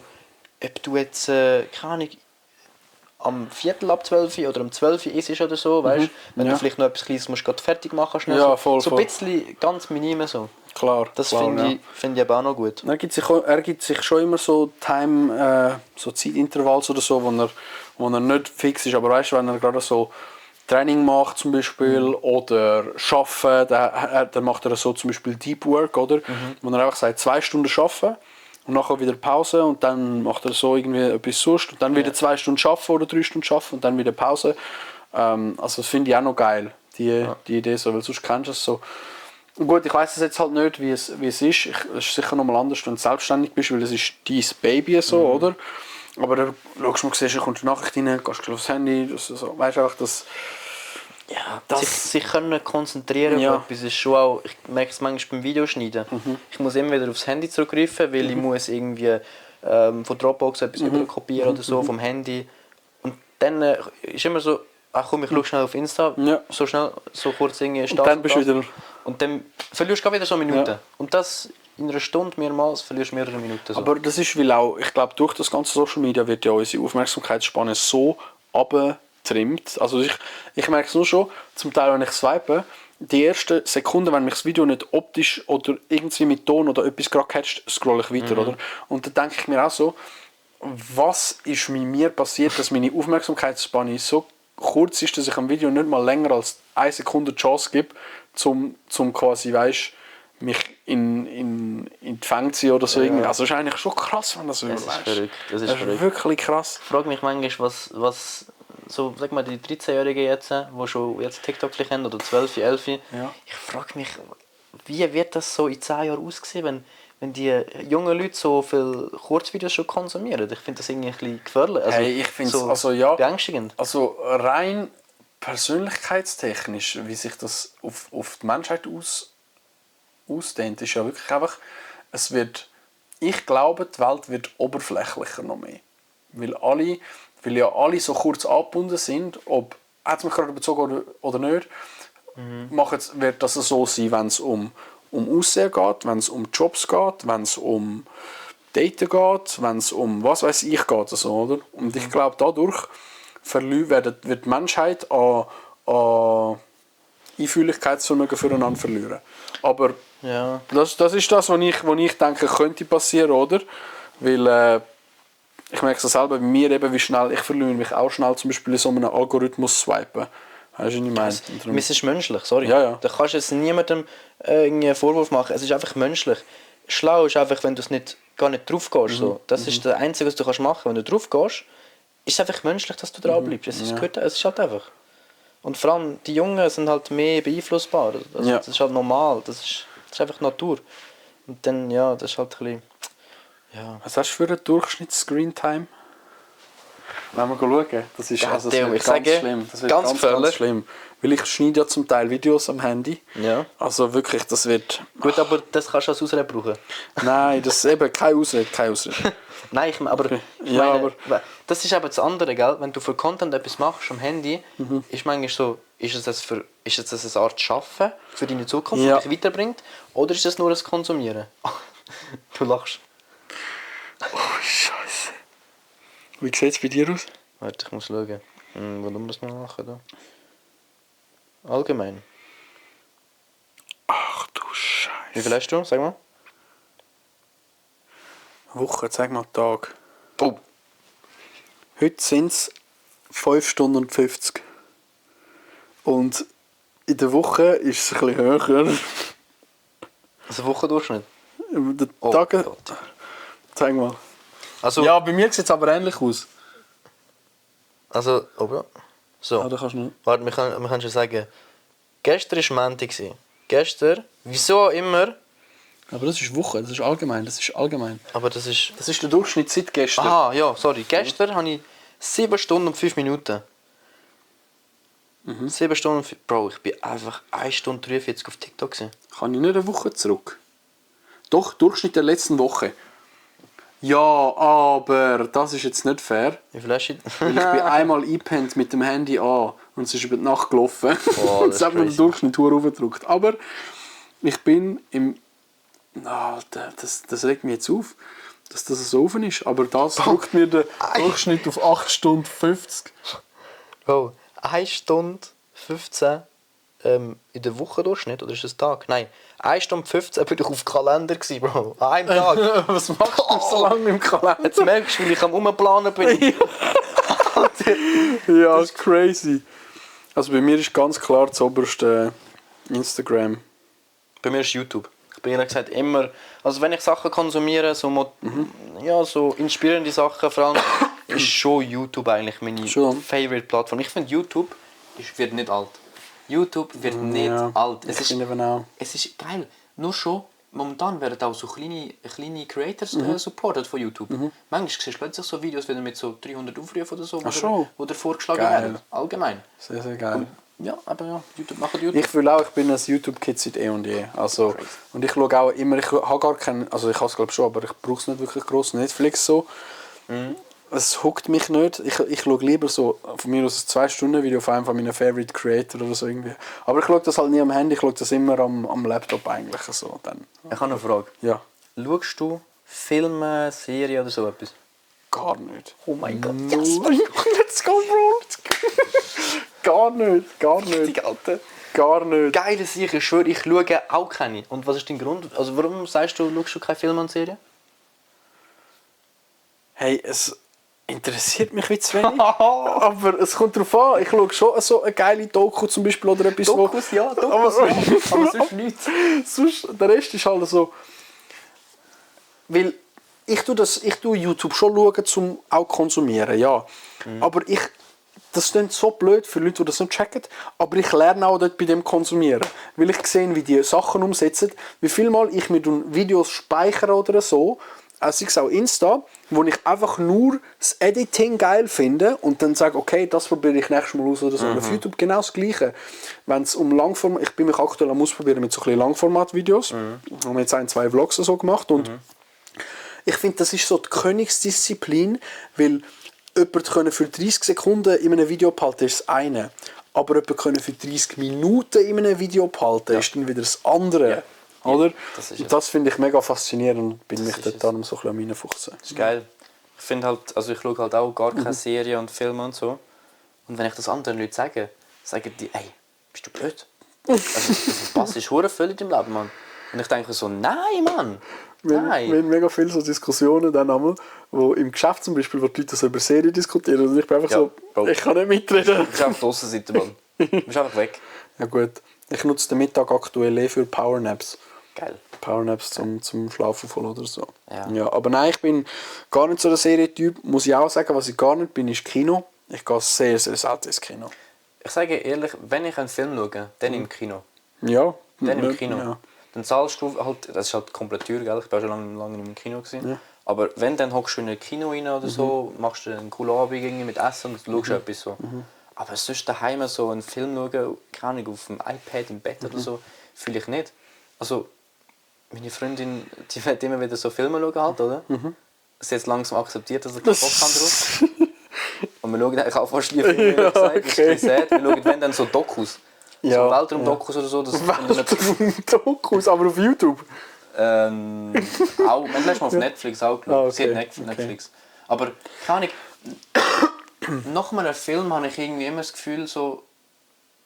jetzt, keine Ahnung, am 11:45 oder um 12 Uhr isst oder so, weißt? Wenn du vielleicht noch etwas Kleines musst, gerade fertig machen schnell. Ja, so ein bisschen ganz minim so. Klar. Das finde ich aber auch noch gut. Er gibt sich schon immer so so Zeitintervalls oder so, wo er nicht fix ist. Aber weißt du, wenn er gerade so Training macht zum Beispiel oder arbeiten, dann macht er so zum Beispiel Deep Work, oder? Wo er einfach sagt, 2 Stunden arbeiten und nachher wieder Pause und dann macht er so irgendwie etwas sonst und dann wieder 2 Stunden arbeiten oder 3 Stunden arbeiten und dann wieder Pause. Also das finde ich auch noch geil, die Idee so, weil sonst kennst du es so. Gut, ich weiss jetzt halt nicht, wie es ist. Es ist sicher noch mal anders, wenn du selbstständig bist, weil es ist dein Baby so, oder? Aber dann schaust du mal, siehst, kommt eine Nachricht rein, gehst aufs Handy, so, weißt du einfach, dass... Ja, sich können konzentrieren auf etwas ist schon auch, ich merke es manchmal beim Videoschneiden. Ich muss immer wieder aufs Handy zurückgreifen, weil ich muss irgendwie von Dropbox etwas überkopieren oder so, vom Handy. Und dann ist immer so, ach komm, ich schaue schnell auf Insta, so schnell, so kurz irgendwie und dann bist du wieder... Und dann verlierst du wieder so Minuten. Ja. Und das in einer Stunde mehrmals verlierst du mehrere Minuten. So. Aber das ist, weil auch, ich glaube, durch das ganze Social Media wird ja unsere Aufmerksamkeitsspanne so runtergetrimmt. Also ich merke es nur schon, zum Teil, wenn ich swipe, die ersten Sekunden, wenn mich das Video nicht optisch oder irgendwie mit Ton oder etwas gerade catcht, scrolle ich weiter, oder? Und dann denke ich mir auch so, was ist mit mir passiert, dass meine Aufmerksamkeitsspanne so kurz ist, dass ich am Video nicht mal länger als 1 Sekunde Chance gebe, zum quasi, weißt, mich in die Fänge zu ziehen oder so. Ja. Also das ist eigentlich schon krass, wenn das so ist. Das ist verrückt. Wirklich krass. Ich frage mich manchmal, was so, sag mal, die 13-Jährigen jetzt, die schon jetzt TikTok haben, oder 12, 11, ich frage mich, wie wird das so in 10 Jahren aussehen, wenn die jungen Leute so viele Kurzvideos schon konsumieren? Ich finde das irgendwie ein bisschen gefährlich. Also, hey, ich finde es so beängstigend. Also rein persönlichkeitstechnisch, wie sich das auf die Menschheit ausdehnt, ist ja wirklich einfach, ich glaube, die Welt wird oberflächlicher noch mehr. Weil ja alle so kurz angebunden sind, ob hat es mich gerade bezogen oder nicht, wird das so sein, wenn es um Aussehen geht, wenn es um Jobs geht, wenn es um Daten geht, wenn es um was weiß ich geht, also, oder? Und ich glaube, dadurch wird die Menschheit an Einfühligkeitsvermögen füreinander verlieren. Aber das ist das, was ich denke, könnte passieren, oder? Weil ich merke es selber bei mir, eben, wie schnell ich verliere mich auch schnell zum Beispiel in so einem Algorithmus swipen. Weißt du, was ich meine? Es ist menschlich, sorry. Ja. Da kannst du jetzt niemandem einen Vorwurf machen. Es ist einfach menschlich. Schlau ist einfach, wenn du gar nicht drauf gehst. So. Das ist das Einzige, was du machen kannst. Wenn du drauf gehst, ist es einfach menschlich, dass du dran bleibst. Es ist halt einfach. Und vor allem die Jungen sind halt mehr beeinflussbar. Also, das ist halt normal. Das ist einfach Natur. Und dann, das ist halt ein bisschen... Ja. Was hast du für eine Durchschnitts-Screen-Time? Wenn wir schauen, das ist also das wird ganz schlimm. Das wird ganz schlimm. Weil ich schneide ja zum Teil Videos am Handy. Ja. Also wirklich, das wird... Gut, aber das kannst du als Ausrede brauchen. Nein, das ist eben keine Ausrede. Nein, ich meine, das ist eben das andere, gell? Wenn du für Content etwas machst am Handy, ist manchmal so, ist es eine Art Schaffen für deine Zukunft, die dich weiterbringt, oder ist es nur ein Konsumieren? Du lachst. Oh, Scheiße. Wie sieht es bei dir aus? Warte, ich muss schauen. Wo wir das noch machen? Da? Allgemein. Ach du Scheiße. Wie viel hast du? Sag mal. Woche, sag mal Tag. Oh. Heute sind es 5 Stunden und 50. Und in der Woche ist es ein bisschen höher. Also Wochendurchschnitt? Der Tag... Sag mal. Also, ja, bei mir sieht es aber ähnlich aus. Also, aber... So. Ah, da kannst du nicht. Warte, wir können schon sagen... Gestern war Montag. Gestern, wieso immer... Aber das ist Woche, das ist allgemein. Aber das ist... Das ist der Durchschnitt seit gestern. Aha, ja, sorry. Gestern habe ich 7 Stunden und 5 Minuten. 7 Stunden und 5... Bro, ich bin einfach 1 Stunde 43 auf TikTok gewesen. Kann ich nicht eine Woche zurück? Doch, Durchschnitt der letzten Woche. Ja, aber das ist jetzt nicht fair. Wie viel hast du? Weil ich bin einmal eingepennt mit dem Handy an und es ist über die Nacht gelaufen. Oh, das hat mir den Durchschnitt hochgedrückt. Aber ich bin im... Alter, das regt mich jetzt auf, dass das so offen ist. Aber das drückt mir den Durchschnitt auf 8 Stunden 50. Bro, 1 Stunde 15 in der Woche Durchschnitt, oder ist das Tag? Nein, 1 Stunde 15 bin ich auf Kalender gewesen, Bro. An einem Tag. Was machst du so lange im Kalender? Jetzt merkst du, weil ich am Umplanen bin. Ja, das ist crazy. Also bei mir ist ganz klar das oberste Instagram. Bei mir ist YouTube. Ich bin ehrlich gesagt immer... Also wenn ich Sachen konsumiere, so inspirierende Sachen vor allem, ist schon YouTube eigentlich meine Favorite-Plattform. Ich finde, YouTube wird nicht alt. YouTube wird nicht alt. Es ist geil. Nur schon, momentan werden auch so kleine Creators supported von YouTube. Manchmal siehst du plötzlich so Videos wieder mit so 300 Aufrufen oder so, wo dir vorgeschlagen werden. Allgemein. Sehr, sehr geil. Ja, aber ja, YouTube macht YouTube. Ich fühle auch, ich bin ein YouTube-Kid seit eh und je. Also, und ich schaue auch immer, ich habe gar keinen, also ich habe es glaube schon, aber ich brauche es nicht wirklich gross. Netflix so. Es huckt mich nicht. Ich schaue lieber so von mir aus ein 2-Stunden-Video auf einem von meinen Favorite Creator oder so irgendwie. Aber ich schaue das halt nie am Handy, ich schaue das immer am Laptop eigentlich so. Dann. Ich habe eine Frage. Ja. Schaust du Filme, Serien oder so etwas? Gar nicht. Oh mein Gott. Yes, let's go, Bro. Gar nicht. Gar nicht. Geile Sache, ich schwöre, ich schaue auch keine. Und was ist dein Grund? Also warum sagst du, schaust du keine Filme und Serien? Hey, es interessiert mich wie zu wenig. Aber es kommt darauf an. Ich schaue schon so eine geile Doku zum Beispiel oder etwas. Dokus, ja, Dokus. Aber sonst nichts. Der Rest ist halt so... Weil ich tue YouTube schon schauen, zum auch konsumieren, ja. Aber das klingt so blöd für Leute, die das nicht checken, aber ich lerne auch dort bei dem Konsumieren. Weil ich sehe, wie die Sachen umsetzen, wie viel Mal ich mir Videos speichere oder so, sei es auch Insta, wo ich einfach nur das Editing geil finde und dann sage, okay, das probiere ich nächstes Mal aus oder so. Und auf YouTube genau das Gleiche. Wenn es um Langformat, ich bin mich aktuell am Ausprobieren mit so ein bisschen Langformat-Videos. Haben wir jetzt 1-2 Vlogs so gemacht und ich finde, das ist so die Königsdisziplin, weil jemanden für 30 Sekunden in einem Video behalten ist das eine, aber jemanden für 30 Minuten in einem Video behalten ist dann wieder das andere. Ja. Oder? Das finde ich mega faszinierend und bin mich dort dann so ein bisschen am reinfuchsen. Das ist geil. Ich finde halt, also ich schaue halt auch gar keine Serien und Filme und so. Und wenn ich das anderen Leuten sage, sagen die, ey, bist du blöd? Also das passt ist hure viel in deinem Leben, Mann. Und ich denke so, nein, Mann. Nein. Wir haben mega viele so Diskussionen dann einmal, wo im Geschäft zum Beispiel, wo die Leute so über Serien diskutieren und ich bin einfach so, ich kann nicht mitreden. Du bist einfach draussen Seite, Mann. Du bist einfach weg. Ja gut, ich nutze den Mittag aktuell für Powernaps. Geil. Powernaps zum Schlafen voll oder so. Ja, aber nein, ich bin gar nicht so der Serientyp. Muss ich auch sagen, was ich gar nicht bin, ist Kino. Ich gehe sehr, sehr selten ins Kino. Ich sage ehrlich, wenn ich einen Film schaue, dann im Kino. Ja. Dann im Kino. Ja. Dann zahlst du halt, das ist halt komplett teuer, gell? Ich war schon lange im Kino gewesen. Ja. Aber wenn, dann hockst du in ein Kino rein oder so, machst du einen coolen Abend mit Essen und schaust etwas so. Aber sonst daheim so einen Film schauen, keine Ahnung, auf dem iPad im Bett oder so, fühle ich nicht. Also, meine Freundin, die will immer wieder so Filme schauen halt, oder? Sie hat jetzt langsam akzeptiert, dass ich keinen Bock habe drauf. Und wir schauen eigentlich auch fast nie Filme, ehrlich gesagt. Das ist ein bisschen sad. Wir schauen wenn dann so Dokus. Ja. So Weltraum-Dokus oder so. Weltraum-Dokus, aber auf YouTube? Auch, man lässt mal auf Netflix auch geschaut. Sie hat Netflix. Aber keine Ahnung, nach einem Film habe ich irgendwie immer das Gefühl, so,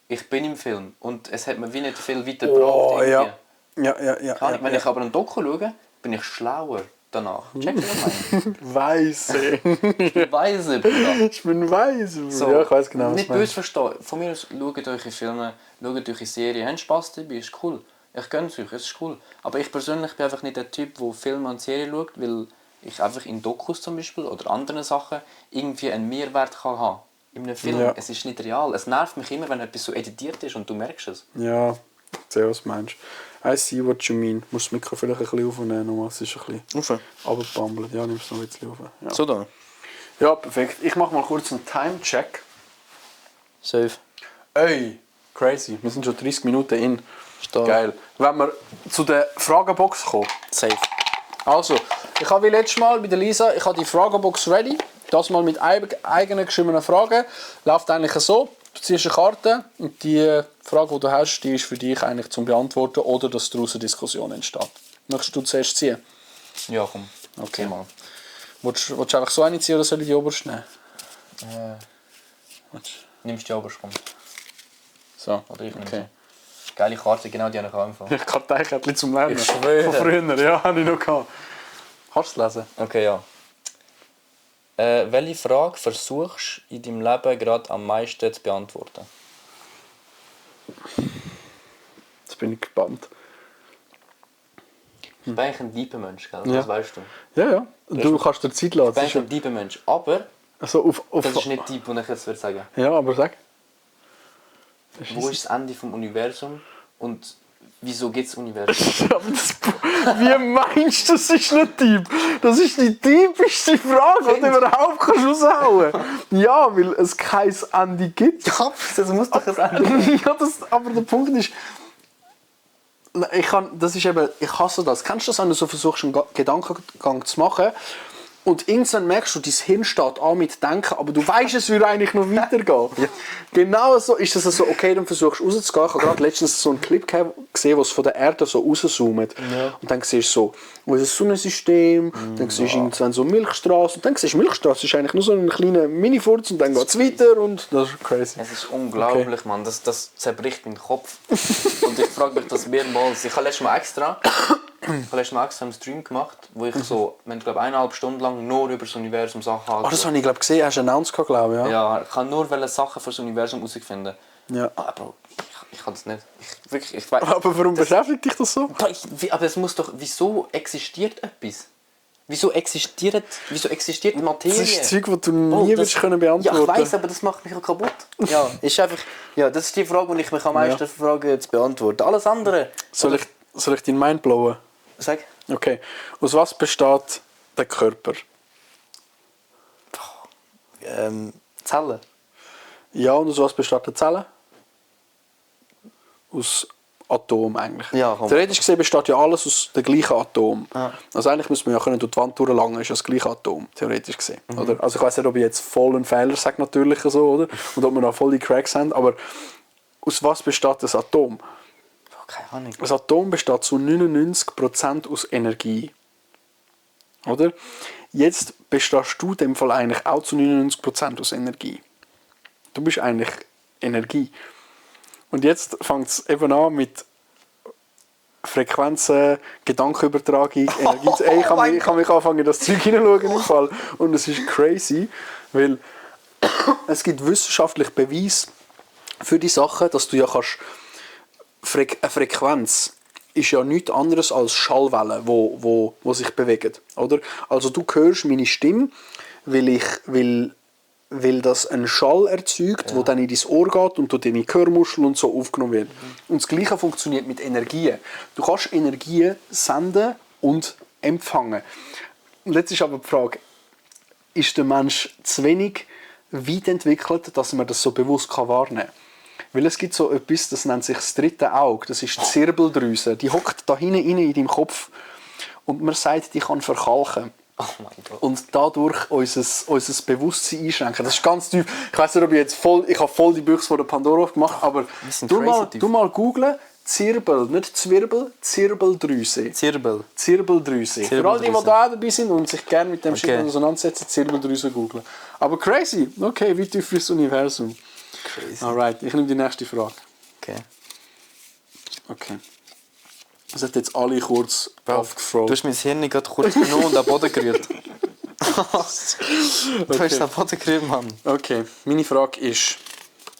ich bin im Film. Und es hat mir wie nicht viel weitergebracht. Ja. Wenn ich aber einen Doku schaue, bin ich schlauer danach. Checkst du, was ich meine? Weise. Weise, Bruder. Ich bin weise. So, ja, ich weiß genau, was nicht böse verstehen. Von mir aus schaut euch Filme, schaut euch Serien. Habt Spass dabei, ist cool. Ich gönne es euch, es ist cool. Aber ich persönlich bin einfach nicht der Typ, der Filme und Serien schaut, weil ich einfach in Dokus zum Beispiel oder anderen Sachen irgendwie einen Mehrwert kann haben. In einem Film, es ist nicht real. Es nervt mich immer, wenn etwas so editiert ist und du merkst es. Ja, sehr was meinst. I see what you mean. Du musst das Mikro vielleicht ein bisschen aufnehmen, es ist ein bisschen runtergebammelt. Ja, nimmst du noch ein bisschen auf. Ja. So da? Ja, perfekt. Ich mache mal kurz einen Time-Check. Safe. Ey, crazy. Wir sind schon 30 Minuten in. Stark. Geil. Wenn wir zu der Fragebox kommen. Safe. Also, ich habe wie letztes Mal bei der Lisa, ich habe die Fragebox ready. Das mal mit eigenen geschriebenen Fragen. Läuft eigentlich so. Du ziehst eine Karte und die Frage, die du hast, die ist für dich eigentlich zum Beantworten oder dass daraus eine Diskussion entsteht. Möchtest du zuerst ziehen? Ja, komm. Okay. Mal. Willst du einfach so eine ziehen oder soll ich die oberste nehmen? Nimmst die oberste, komm. So, oder ich okay. Geile Karte, genau die habe ich auch empfangen. Ich kann Karteikärtchen zum Lernen. Ich schwöre. Von früher, ja, habe ich noch gehabt. Kannst du es lesen? Okay, ja. Welche Frage versuchst du in deinem Leben gerade am meisten zu beantworten? Jetzt bin ich gespannt. Ich bin eigentlich ein deeper Mensch, gell? Das weißt du. Ja. Du kannst dir Zeit lassen. Ich bin ein deeper Mensch, aber also das ist nicht deep, was ich jetzt würde sagen. Ja, aber sag. Wo ist das Ende vom Universum und wieso gibt es Universum? Wie meinst du, das ist nicht deep? Das ist die typischste Frage, die du überhaupt raushauen kannst. Ja, weil es kein Ende gibt. Ja, das muss doch ein Ende geben. Ja, aber der Punkt ist, ich hasse das. Kennst du das, wenn du so versuchst, einen Gedankengang zu machen und irgendwann merkst du, dein Hirn steht an mit Denken, aber du weißt, es würde eigentlich noch weitergehen. Ja. Genau so ist es so, okay, dann versuchst du rauszugehen. Ich habe gerade letztens so einen Clip gesehen, wo es von der Erde so rauszoomt. Ja. Und dann siehst du so, wo ist das Sonnensystem, dann siehst du irgendwann so Milchstraße und dann siehst du, Milchstraße ist eigentlich nur so ein kleiner Mini-Furz und dann geht es weiter und das ist crazy. Es ist unglaublich, okay. Mann. Das zerbricht meinen Kopf. Und ich frage mich das mehrmals. Ich habe letztes Mal extra einen Stream gemacht, wo ich so, ich glaube 1,5 Stunden lang nur über das Universum Sachen habe. Oh, das habe ich gesehen, hast du announced, glaube ich. Ja, ich kann nur Sachen für das Universum herausfinden. Ja. Aber ich kann das nicht. Ich weiss, aber warum beschäftigt dich das so? Aber es muss doch, wieso existiert etwas? Wieso existiert Materie? Das ist Zeug, das du nie beantworten können. Ja, ich weiss, aber das macht mich auch kaputt. Ja, ist einfach, das ist die Frage, die ich mich am meisten frage, zu beantworten. Alles andere... Soll ich deinen Mind blowen? Sag. Okay. Aus was besteht der Körper? Zellen. Ja, und aus was besteht die Zelle? Aus Atomen eigentlich. Ja, theoretisch gesehen besteht ja alles aus dem gleichen Atom. Ah. Also eigentlich müsste man ja durch die Wand durchlangen, ist das gleiche Atom, theoretisch gesehen. Oder? Also ich weiss nicht, ob ich jetzt voll einen Fehler sage, natürlich so, oder? Und ob wir noch voll die Cracks haben, aber aus was besteht das Atom? Keine Ahnung. Das Atom besteht zu 99% aus Energie. Oder? Jetzt bestehst du in dem Fall eigentlich auch zu 99% aus Energie. Du bist eigentlich Energie. Und jetzt fängt es eben an mit Frequenzen, Gedankenübertragung, Energie. Ey, ich kann mich anfangen, das Zeug hineinschauen im Fall. Und es ist crazy, weil es gibt wissenschaftlich Beweis für die Sache, dass du ja kannst. Eine Frequenz ist ja nichts anderes als Schallwellen, wo sich bewegen. Oder? Also du hörst meine Stimme, weil das einen Schall erzeugt, der dann in dein Ohr geht und durch deine Gehörmuschel und so aufgenommen wird. Und das Gleiche funktioniert mit Energien. Du kannst Energien senden und empfangen. jetzt ist aber die Frage, ist der Mensch zu wenig weit entwickelt, dass man das so bewusst wahrnehmen kann? Weil es gibt so etwas, das nennt sich das dritte Auge, das ist die Zirbeldrüse. Die hockt da hinten in deinem Kopf und man sagt, die kann verkalken. Oh mein Gott. Und dadurch unser Bewusstsein einschränken. Das ist ganz tief. Ich weiss nicht, ob ich habe voll die Büchse von der Pandora aufgemacht, aber du mal googlen, Zirbel, nicht Zwirbel, Zirbeldrüse. Zirbeldrüse. Für alle, die da dabei sind und sich gerne mit dem Shit auseinandersetzen, Zirbeldrüse googlen. Aber crazy. Okay, wie tief ist das Universum? Crazy. Alright, ich nehme die nächste Frage. Okay. Das hat jetzt alle kurz aufgefragt. Du hast mein Hirn gerade kurz genommen und am Boden gerührt. Du hast am Boden gerührt, Mann. Okay, meine Frage ist,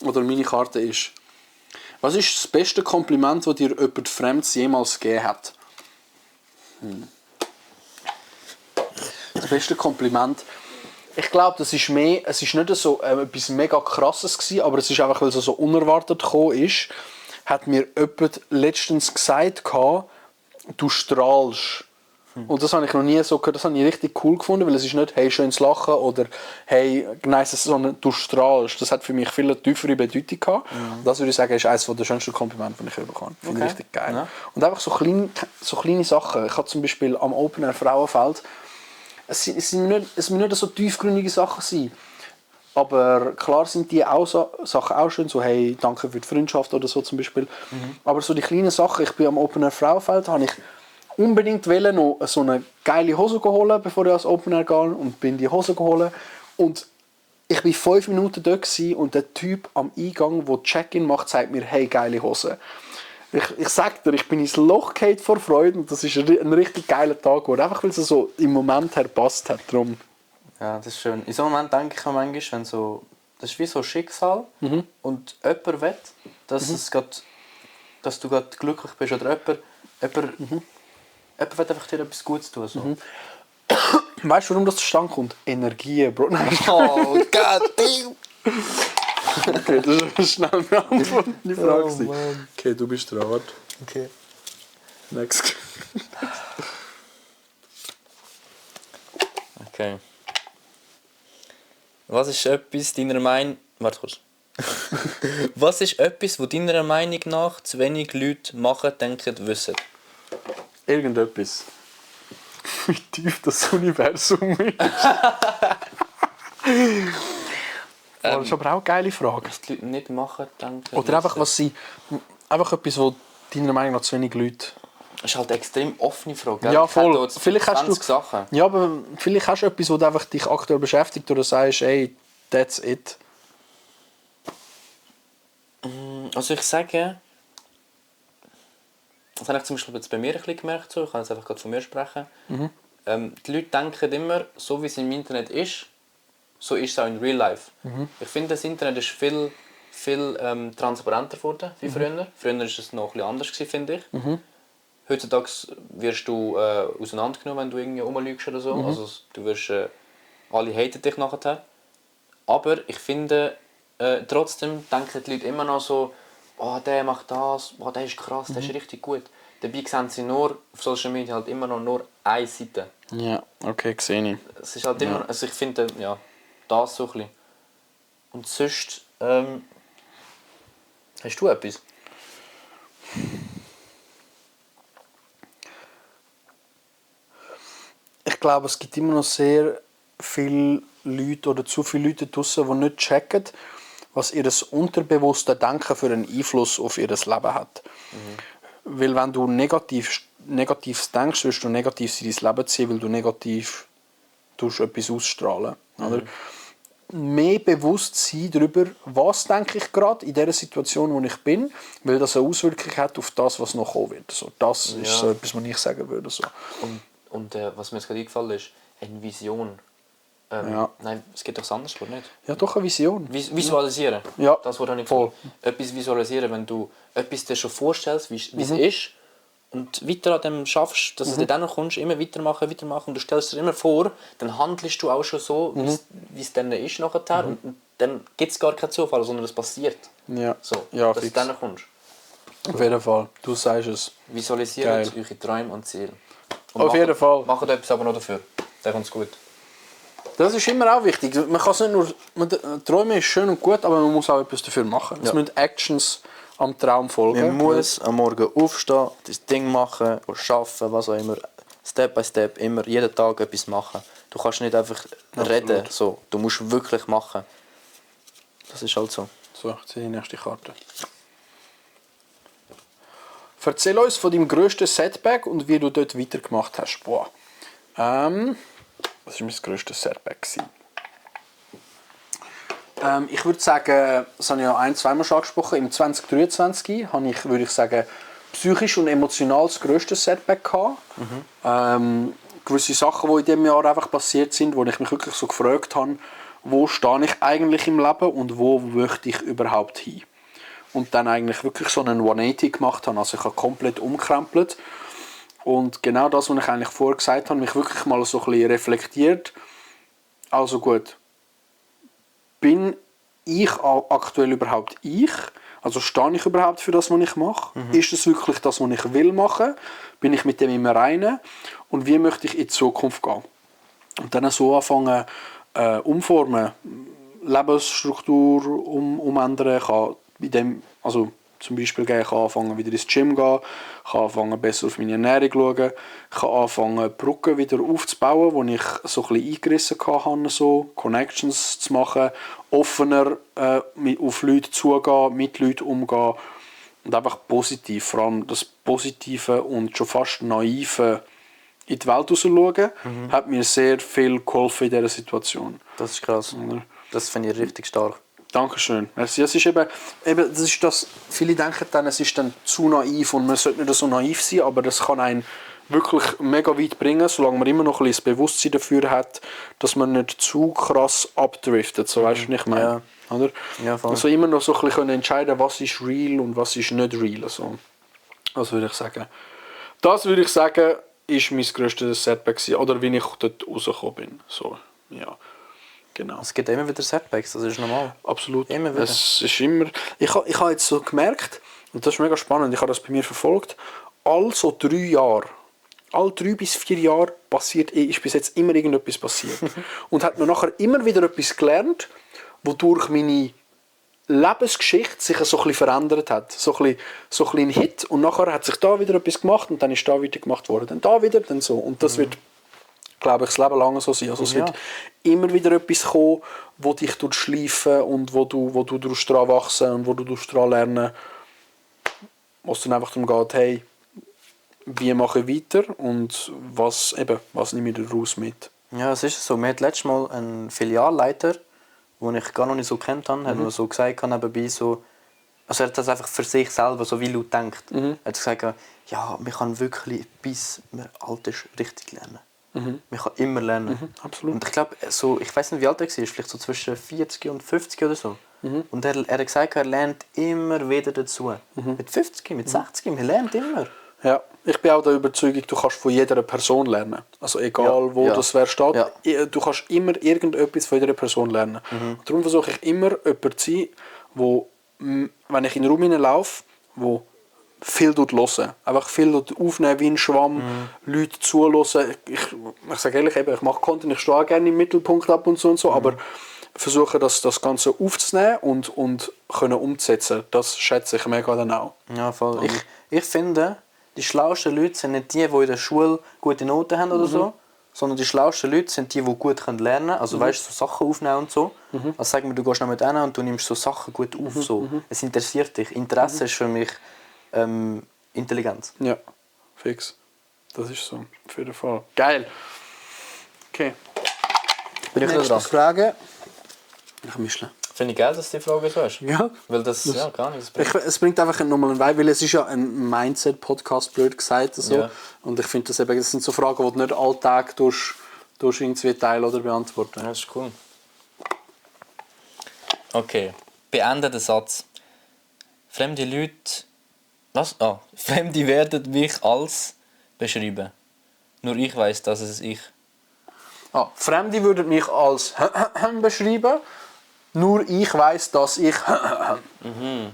oder meine Karte ist, was ist das beste Kompliment, das dir jemand Fremdes jemals gegeben hat? Das beste Kompliment. Ich glaube, das ist mehr, es ist nicht so etwas mega krasses gewesen, aber es ist einfach, weil es so unerwartet gekommen ist, hat mir jemand letztens gesagt, du strahlst. Und das habe ich noch nie so gehört, das habe ich richtig cool gefunden, weil es ist nicht, hey, schönes Lachen oder hey, nice, sondern du strahlst. Das hat für mich viel tiefere Bedeutung gehabt. Und das würde ich sagen, ist eines der schönsten Komplimente, die ich bekommen habe. Finde ich richtig geil. Ja. Und einfach so kleine Sachen. Ich habe zum Beispiel am Open Air Frauenfeld, es müssen nicht so tiefgründige Sachen sein. Aber klar sind die Sachen auch schön, so hey, danke für die Freundschaft oder so zum Beispiel. Aber so die kleinen Sachen, ich bin am Open Air Frauenfeld, habe ich unbedingt noch so eine geile Hose geholt, bevor ich ans Open Air gehe, und bin die Hose geholt. Und ich war 5 Minuten dort und der Typ am Eingang, der Check-in macht, sagt mir, hey, geile Hose. Ich sag dir, ich bin ins Loch gefallen vor Freude und das ist ein richtig geiler Tag geworden. Einfach weil es so im Moment herpasst hat. Darum. Ja, das ist schön. In so einem Moment denke ich auch manchmal, wenn so, das ist wie so Schicksal und jemand will, dass du gerade glücklich bist oder jemand will einfach dir etwas Gutes tun. So. Weißt du, warum das zustande kommt? Energie, Bro. Nein. Oh, God damn! Okay, das ist schnell eine Antwort auf die Frage. Okay, du bist dran. Warte. Okay. Next. Okay. Was ist etwas deiner Meinung... Warte kurz. Was ist etwas, was deiner Meinung nach zu wenig Leute machen, denken, wissen? Irgendetwas. Wie tief das Universum ist. Das ist aber auch eine geile Frage. Was die Leute nicht machen, denken... Oder einfach, einfach etwas, was deiner Meinung nach zu wenig Leute... Das ist halt eine extrem offene Frage. Gell? Ja, voll. Vielleicht hast du Sachen. Ja, aber vielleicht hast du etwas, das einfach dich aktuell beschäftigt oder sagst, ey, that's it. Also ich sage... Das habe ich zum Beispiel jetzt bei mir ein bisschen gemerkt. So. Ich kann jetzt einfach gerade von mir sprechen. Die Leute denken immer, so wie es im Internet ist, so ist es auch in Real Life. Ich finde, das Internet ist viel transparenter geworden wie früher. Früher war es noch ein bisschen anders, finde ich. Heutzutage wirst du auseinandergenommen, wenn du irgendwie rumlügst oder so. Also du wirst, alle haten dich nachher. Aber ich finde, trotzdem denken die Leute immer noch so, oh, der macht das, oh, der ist krass, der ist richtig gut. Dabei sehen sie nur auf Social Media halt immer noch nur eine Seite. Ja, okay, sehe ich. Es ist halt immer, also ich finde, ja, das so ein bisschen. Und sonst, hast du etwas? Ich glaube, es gibt immer noch sehr viele Leute oder zu viele Leute draussen, die nicht checken, was ihr unterbewusstes Denken für einen Einfluss auf ihr Leben hat. Weil wenn du negativ denkst, wirst du negativ in dein Leben ziehen, weil du negativ etwas ausstrahlen. Oder? Mehr bewusst sein darüber, was denke ich gerade in der Situation, wo ich bin, weil das eine Auswirkung hat auf das, was noch kommen wird. So, das ist so etwas, was ich sagen würde. So. Und was mir jetzt gerade eingefallen ist, eine Vision. Nein, es geht doch das anderes Wort nicht. Ja, doch eine Vision. Visualisieren. Ja, das Wort habe ich voll. Etwas visualisieren, wenn du etwas dir schon vorstellst, wie es ist, und weiter an dem schaffst, dass du dann kommst, immer weitermachen und du stellst dir immer vor, dann handelst du auch schon so, wie es dann ist nachher, und dann gibt es gar keinen Zufall, sondern es passiert. Ja. So, ja, dass du dann kommst. Auf jeden Fall, du sagst es. Visualisiert eure Träume und Ziele. Und auf jeden Fall. Macht etwas aber noch dafür. dann kommt es gut. Das ist immer auch wichtig. Man kann es nicht nur... Träumen ist schön und gut, aber man muss auch etwas dafür machen. Es müssen Actions am Traum folgen. Man muss am Morgen aufstehen, das Ding machen, arbeiten, was auch immer. Step by Step, immer, jeden Tag etwas machen. Du kannst nicht einfach reden, so. Du musst wirklich machen. Das ist halt so. So, ich ziehe die nächste Karte. Erzähl uns von deinem grössten Setback und wie du dort weitergemacht hast. Boah. Was war mein grösstes Setback? Ich würde sagen, das habe ich ja zweimal schon angesprochen, im 2023 habe ich, würde ich sagen, psychisch und emotional das grösste Setback gehabt. Gewisse Sachen, die in diesem Jahr einfach passiert sind, wo ich mich wirklich so gefragt habe, wo stehe ich eigentlich im Leben und wo möchte ich überhaupt hin. Und dann eigentlich wirklich so einen 180 gemacht habe, also ich habe komplett umkrempelt. Und genau das, was ich eigentlich vorher gesagt habe, mich wirklich mal so ein bisschen reflektiert. Also gut, bin ich aktuell überhaupt ich? Also stehe ich überhaupt für das, was ich mache? Ist es wirklich das, was ich will machen? Bin ich mit dem immer rein? Und wie möchte ich in die Zukunft gehen? Und dann so anfangen, umformen, Lebensstruktur umändern, kann in dem, also zum Beispiel ich kann anfangen wieder ins Gym gehen, kann anfangen besser auf meine Ernährung schauen, kann anfangen Brücken wieder aufzubauen, wo ich so ein bisschen eingerissen hatte, so Connections zu machen, offener auf Leute zugehen, mit Leuten umgehen und einfach positiv, vor allem das Positive und schon fast Naive in die Welt rausschauen, hat mir sehr viel geholfen in dieser Situation. Das ist krass. Das finde ich richtig stark. Dankeschön. Es ist eben, das ist das, viele denken dann, es ist dann zu naiv und man sollte nicht so naiv sein, aber das kann einen wirklich mega weit bringen, solange man immer noch ein bisschen das Bewusstsein dafür hat, dass man nicht zu krass abdriftet. So, weißt du, was ich meine? Ja. Oder? Ja, voll. Also immer noch so ein bisschen entscheiden, was ist real und was ist nicht real. Also, das würde ich sagen. Das würde ich sagen, ist mein grösstes Setback gewesen, oder wie ich dort rausgekommen bin. So, ja. Genau. Es gibt immer wieder Setbacks, das ist normal. Absolut. Immer wieder. Es ist immer... Ich habe jetzt so gemerkt, und das ist mega spannend, ich habe das bei mir verfolgt, all 3 bis 4 Jahre ist bis jetzt immer irgendetwas passiert. Und hat mir nachher immer wieder etwas gelernt, wodurch meine Lebensgeschichte sich so ein bisschen verändert hat. So ein bisschen ein Hit, und nachher hat sich da wieder etwas gemacht und dann ist da wieder gemacht worden. Dann da wieder, dann so. Und das wird, glaube ich, das Leben lang so sein. Also es wird immer wieder etwas kommen, wo dich schleifen und wo du daran wachsen und wo du daran lernen, wo es dann einfach darum geht, hey, wie mache ich weiter und was nehme ich daraus mit. Ja, es ist so. Wir hatten letztes Mal einen Filialleiter, den ich gar noch nicht so kennt habe, hat mir so gesagt, nebenbei so, also er hat das einfach für sich selber so wie laut denkt. Er hat gesagt, ja, man kann wirklich, bis man alt ist, richtig lernen. Man kann immer lernen. Absolut. Und ich glaube, so, ich weiß nicht, wie alt er war, vielleicht so zwischen 40 und 50 oder so. Und er hat gesagt, er lernt immer wieder dazu. Mit 50, mit 60, man lernt immer. Ja, ich bin auch der Überzeugung, du kannst von jeder Person lernen. Also egal, wo das wer steht, du kannst immer irgendetwas von jeder Person lernen. Darum versuche ich immer, jemand zu sein, wo, wenn ich in den Raum hineinlaufe, wo viel hören. Einfach viel aufnehmen wie ein Schwamm, Leute zuhören. Ich sage ehrlich, ich mache Content, ich stehe auch gerne im Mittelpunkt ab und so, aber versuche das Ganze aufzunehmen und können umzusetzen. Das schätze ich mega dann auch. Ja, voll. Ich finde, die schlauesten Leute sind nicht die in der Schule gute Noten haben oder so, sondern die schlauesten Leute sind die gut lernen können. Also weißt du, so Sachen aufnehmen und so. Also sag mir, du gehst noch mit denen und du nimmst so Sachen gut auf. So. Es interessiert dich. Interesse ist für mich Intelligenz. Ja, fix. Das ist so. Auf jeden Fall. Geil. Okay. Bin ich dran? Frage. Ich mischle. Finde ich geil, dass du die Frage so hast. Ja. Weil das gar nichts bringt. Es bringt einfach nochmal einen Wein, weil es ist ja ein Mindset-Podcast, blöd gesagt. So. Ja. Und ich finde, das sind so Fragen, die du nicht alltag durch irgendwie teilen oder beantworten. Ja, das ist cool. Okay. Beende den Satz. Fremde Leute... Was? Fremde werden mich als beschreiben. Nur ich weiss, dass es ich. Fremde würden mich als beschreiben. Nur ich weiss, dass ich. Fremde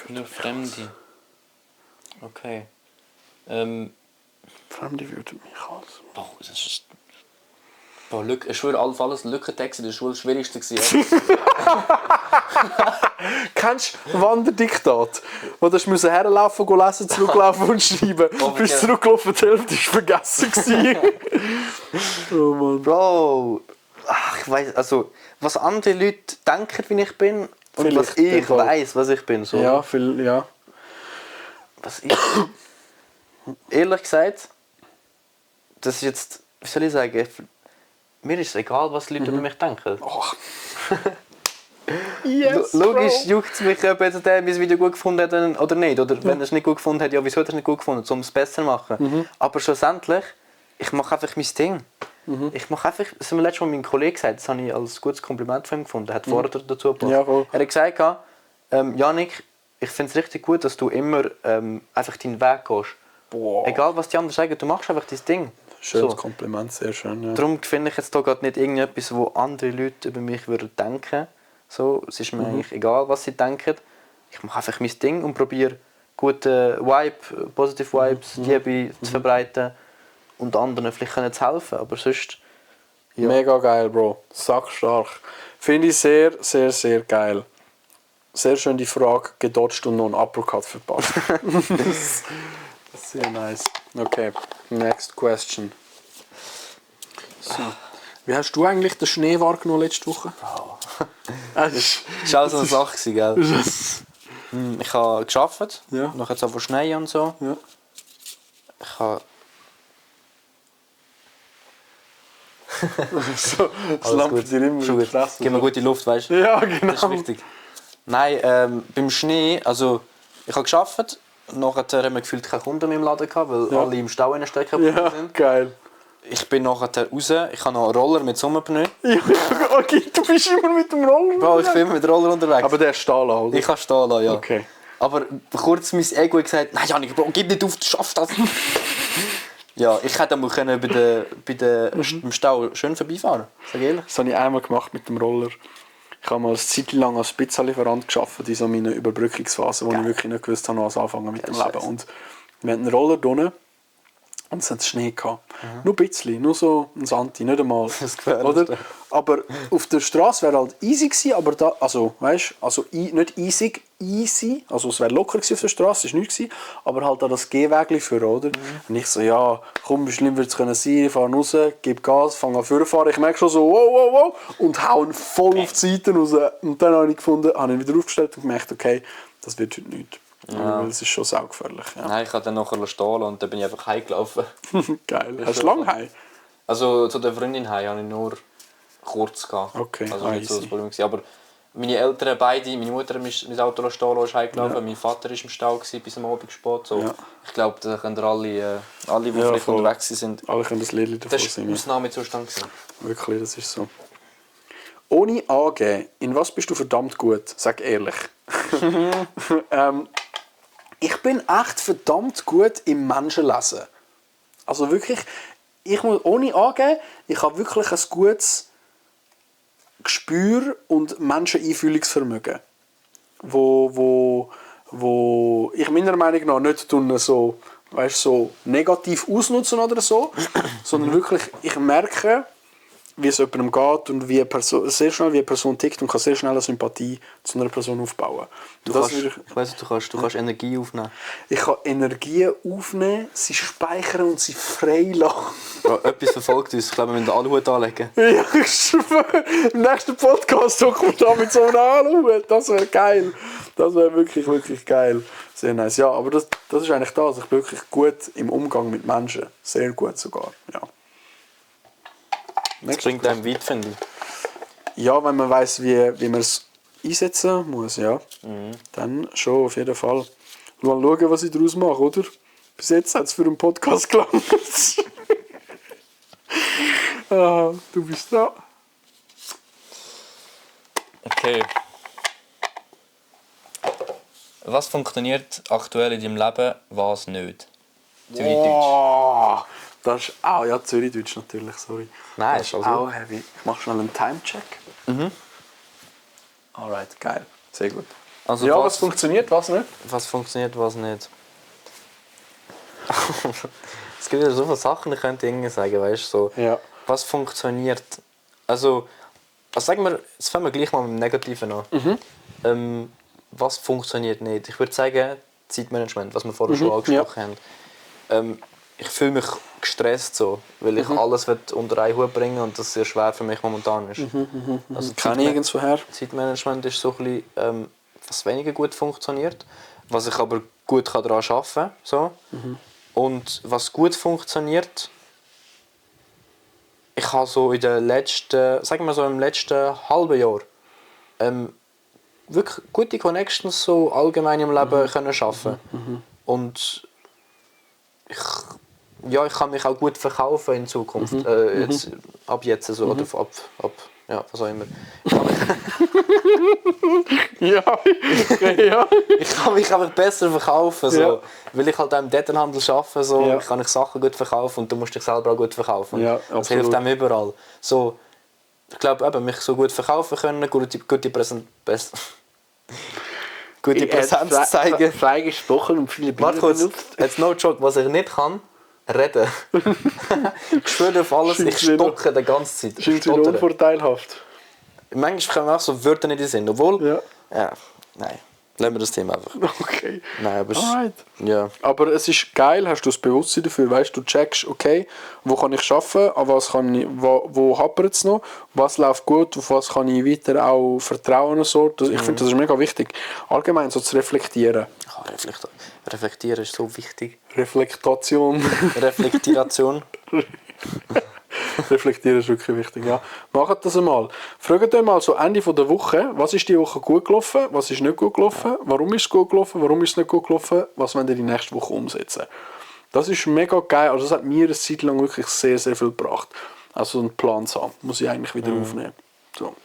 Nur Fremde. Okay. Fremde würden mich hassen. Boah, das ist... Boah, ich schwöre, alles Lückentext in der Schule das Schwierigste gewesen. Kennst du Wanderdiktat? Wo du musst herlaufen, lesen, zurücklaufen und schreiben. Du bist zurückgelaufen, die Hälfte war vergessen. Oh Mann. Bro, ich weiss, also, was andere Leute denken, wie ich bin, und vielleicht was ich weiss, was ich bin. So. Ja, viel, ja. Was ich... Ehrlich gesagt, das ist jetzt, wie soll ich sagen, mir ist es egal, was die Leute über mich denken. Oh. Yes, logisch juckt es mich, ob jetzt der mein Video gut gefunden hat oder nicht. Oder wenn er es nicht gut gefunden hat, ja, wieso hat er es nicht gut gefunden, um es besser zu machen. Aber schlussendlich, ich mache einfach mein Ding. Ich mache einfach, das hat mir letztes Mal mein Kollege gesagt, das habe ich als gutes Kompliment von ihm gefunden. Er hat vorher dazu gepasst. Ja, er hat gesagt, Janik, ich finde es richtig gut, dass du immer einfach deinen Weg gehst. Boah. Egal was die anderen sagen, du machst einfach dein Ding. Schönes Kompliment, sehr schön. Ja. Darum finde ich jetzt hier gerade nicht irgendetwas, wo andere Leute über mich würden denken. So, es ist mir eigentlich egal, was sie denken. Ich mache einfach mein Ding und probiere gute Vibe, positive Vibes, Liebe zu verbreiten und anderen vielleicht zu helfen. Aber sonst... Ja. Mega geil, Bro. Sackstark. Finde ich sehr, sehr, sehr geil. Sehr schön die Frage gedodged und noch einen Uppercut verpasst. Sehr nice. Okay, next question. So. Wie hast du eigentlich den Schnee wahrgenommen letzte Woche? Oh. Das war auch so eine Sache, gell? Ich habe gearbeitet, noch jetzt auch Schnee und so. Ja. Ich habe... Das lampt dir immer in die Fresse. Gib mir gute Luft, weißt du? Ja, genau. Das ist wichtig. Nein, beim Schnee, also ich habe gearbeitet, nachher haben wir gefühlt keine Kunden mehr im Laden gehabt, weil alle im Stau stecken ja, sind. Geil. Ich bin nachher raus, ich habe noch einen Roller mit Sommerpneu. Ja, okay, du bist immer mit dem Roller. Bro, ich bin immer mit dem Roller unterwegs. Aber der ist stehen lassen, oder? Ich kann stehen lassen, ja. Okay. Aber kurz mein Ego hat gesagt, nein Janik, Bro, gib nicht auf, du schaffst das. Ja, ich hätte mal beim Stau schön vorbeifahren, sag ehrlich. Das habe ich einmal gemacht mit dem Roller. Ich habe mal eine Zeit lang als Pizzalieferant gearbeitet in so meiner Überbrückungsphase, wo ich wirklich nicht gewusst habe, was anfangen mit dem Leben. Und wir hatten einen Roller drinnen und es hat Schnee gehabt. Nur ein bisschen, nur so ein Santi, nicht einmal. Das Gefährlichste. Oder? Aber auf der Straße wäre halt easy gewesen, aber da, also, weißt, also nicht easy, also es wäre locker gewesen auf der Straße, ist nichts gewesen, aber halt da das Gehwägli für, oder? Und ich so, ja, komm, wie schlimm wird es können sein, ich fahre raus, gebe Gas, fange an vorfahren, ich merke schon so, wow, und hauen voll auf die Seite raus. Und dann habe ich wieder aufgestellt und gemerkt, okay, das wird heute nichts. Ja. Weil es ist schon saugefährlich. Ja. Nein, ich habe dann nachher stehen und dann bin ich einfach heimgelaufen. Geil. Hast du lange heim? Also zu der Freundin heim habe ich nur kurz gehabt. Okay. Also nicht so das Problem gewesen. Aber meine Eltern beide, meine Mutter ist mit dem Auto stehen ist heimgelaufen, mein Vater war im Stau bis am Abend spät. So. Ja. Ich glaube, da können alle die vielleicht unterwegs sind. Alle können das Lied davon singen. Das war ein Ausnahmezustand. Wirklich, das ist so. Ohne angeben, in was bist du verdammt gut? Sag ehrlich. Ich bin echt verdammt gut im Menschenlesen. Also wirklich, ich muss ohne angeben, ich habe wirklich ein gutes Gespür und Menscheneinfühlungsvermögen. Wo ich meiner Meinung nach nicht so, weißt, so negativ ausnutzen oder so, sondern wirklich, ich merke, wie es jemandem geht und sehr schnell wie eine Person tickt und kann sehr schnell eine Sympathie zu einer Person aufbauen. Ich weiss, du kannst Energie aufnehmen. Ich kann Energie aufnehmen, sie speichern und sie freilassen. Ja, etwas verfolgt uns. Ich glaube, wir müssen den Aluhut anlegen. Ja, ich schwöre. Im nächsten Podcast hocken wir da mit so einem Aluhut. Das wäre geil. Das wäre wirklich, wirklich geil. Sehr nice. Ja, aber das ist eigentlich das. Ich bin wirklich gut im Umgang mit Menschen. Sehr gut sogar. Ja. Das bringt einem weit, finde ich. Ja, wenn man weiss, wie man es einsetzen muss, ja. Dann schon, auf jeden Fall. Mal schauen, was ich daraus mache, oder? Bis jetzt hat es für einen Podcast gelangt. Ah, du bist da. Okay. Was funktioniert aktuell in deinem Leben, was nicht? Zürichdeutsch. Das ist auch, ja, Zürichdeutsch natürlich, sorry. Nein, das ist auch heavy. Ich mache schnell einen Time-Check. Alright, geil. Sehr gut. Also ja, was funktioniert, was nicht? Was funktioniert, was nicht? Es gibt ja so viele Sachen, ich könnte irgendwie sagen, weißt du, so, was funktioniert. Also sagen wir, jetzt fangen wir gleich mal mit dem Negativen an. Was funktioniert nicht? Ich würde sagen, Zeitmanagement, was wir vorher schon angesprochen haben. Ich fühle mich gestresst, so, weil ich alles unter einen Hut bringen will und das sehr schwer für mich momentan ist. Also Zeitmanagement ist so ein bisschen, was weniger gut funktioniert, was ich aber gut daran arbeiten kann. So. Und was gut funktioniert, ich habe so in den letzten, sagen wir so im letzten halben Jahr, wirklich gute Connections so allgemein im Leben können schaffen. Und ich kann mich auch gut verkaufen in Zukunft. Ab jetzt so, oder ab was auch immer. Ich kann mich einfach besser verkaufen, so. Weil ich halt auch im Detailhandel arbeite, so, kann ich Sachen gut verkaufen und du musst dich selber auch gut verkaufen. Das hilft einem überall. So, ich glaube, mich so gut verkaufen können, gute Präsenz zeigen. Frei gesprochen und viele Bilder benutzt. Jetzt no joke, was ich nicht kann, reden. Ich schwöre auf alles, ich stocke die ganze Zeit. Sind sie unvorteilhaft? Manchmal kommen auch so Wörter nicht in den Sinn, obwohl... Nein. Lassen wir das Thema einfach. Okay. Nein, aber aber es ist geil, hast du das Bewusstsein dafür, weißt du, checkst, okay, wo kann ich arbeiten, an was kann ich, wo hapert es noch, was läuft gut, auf was kann ich weiter auch vertrauen und so. Ich finde, das ist mega wichtig. Allgemein so zu reflektieren. Reflektieren ist so wichtig. Reflektation. Reflektieren ist wirklich wichtig, ja. Macht das einmal. Fragt euch mal so Ende der Woche, was ist die Woche gut gelaufen, was ist nicht gut gelaufen, warum ist es gut gelaufen, warum ist es nicht gut gelaufen, was wollt ihr die nächste Woche umsetzen. Das ist mega geil, also das hat mir eine Zeit lang wirklich sehr, sehr viel gebracht. Also einen Plan zu haben, muss ich eigentlich wieder aufnehmen. So.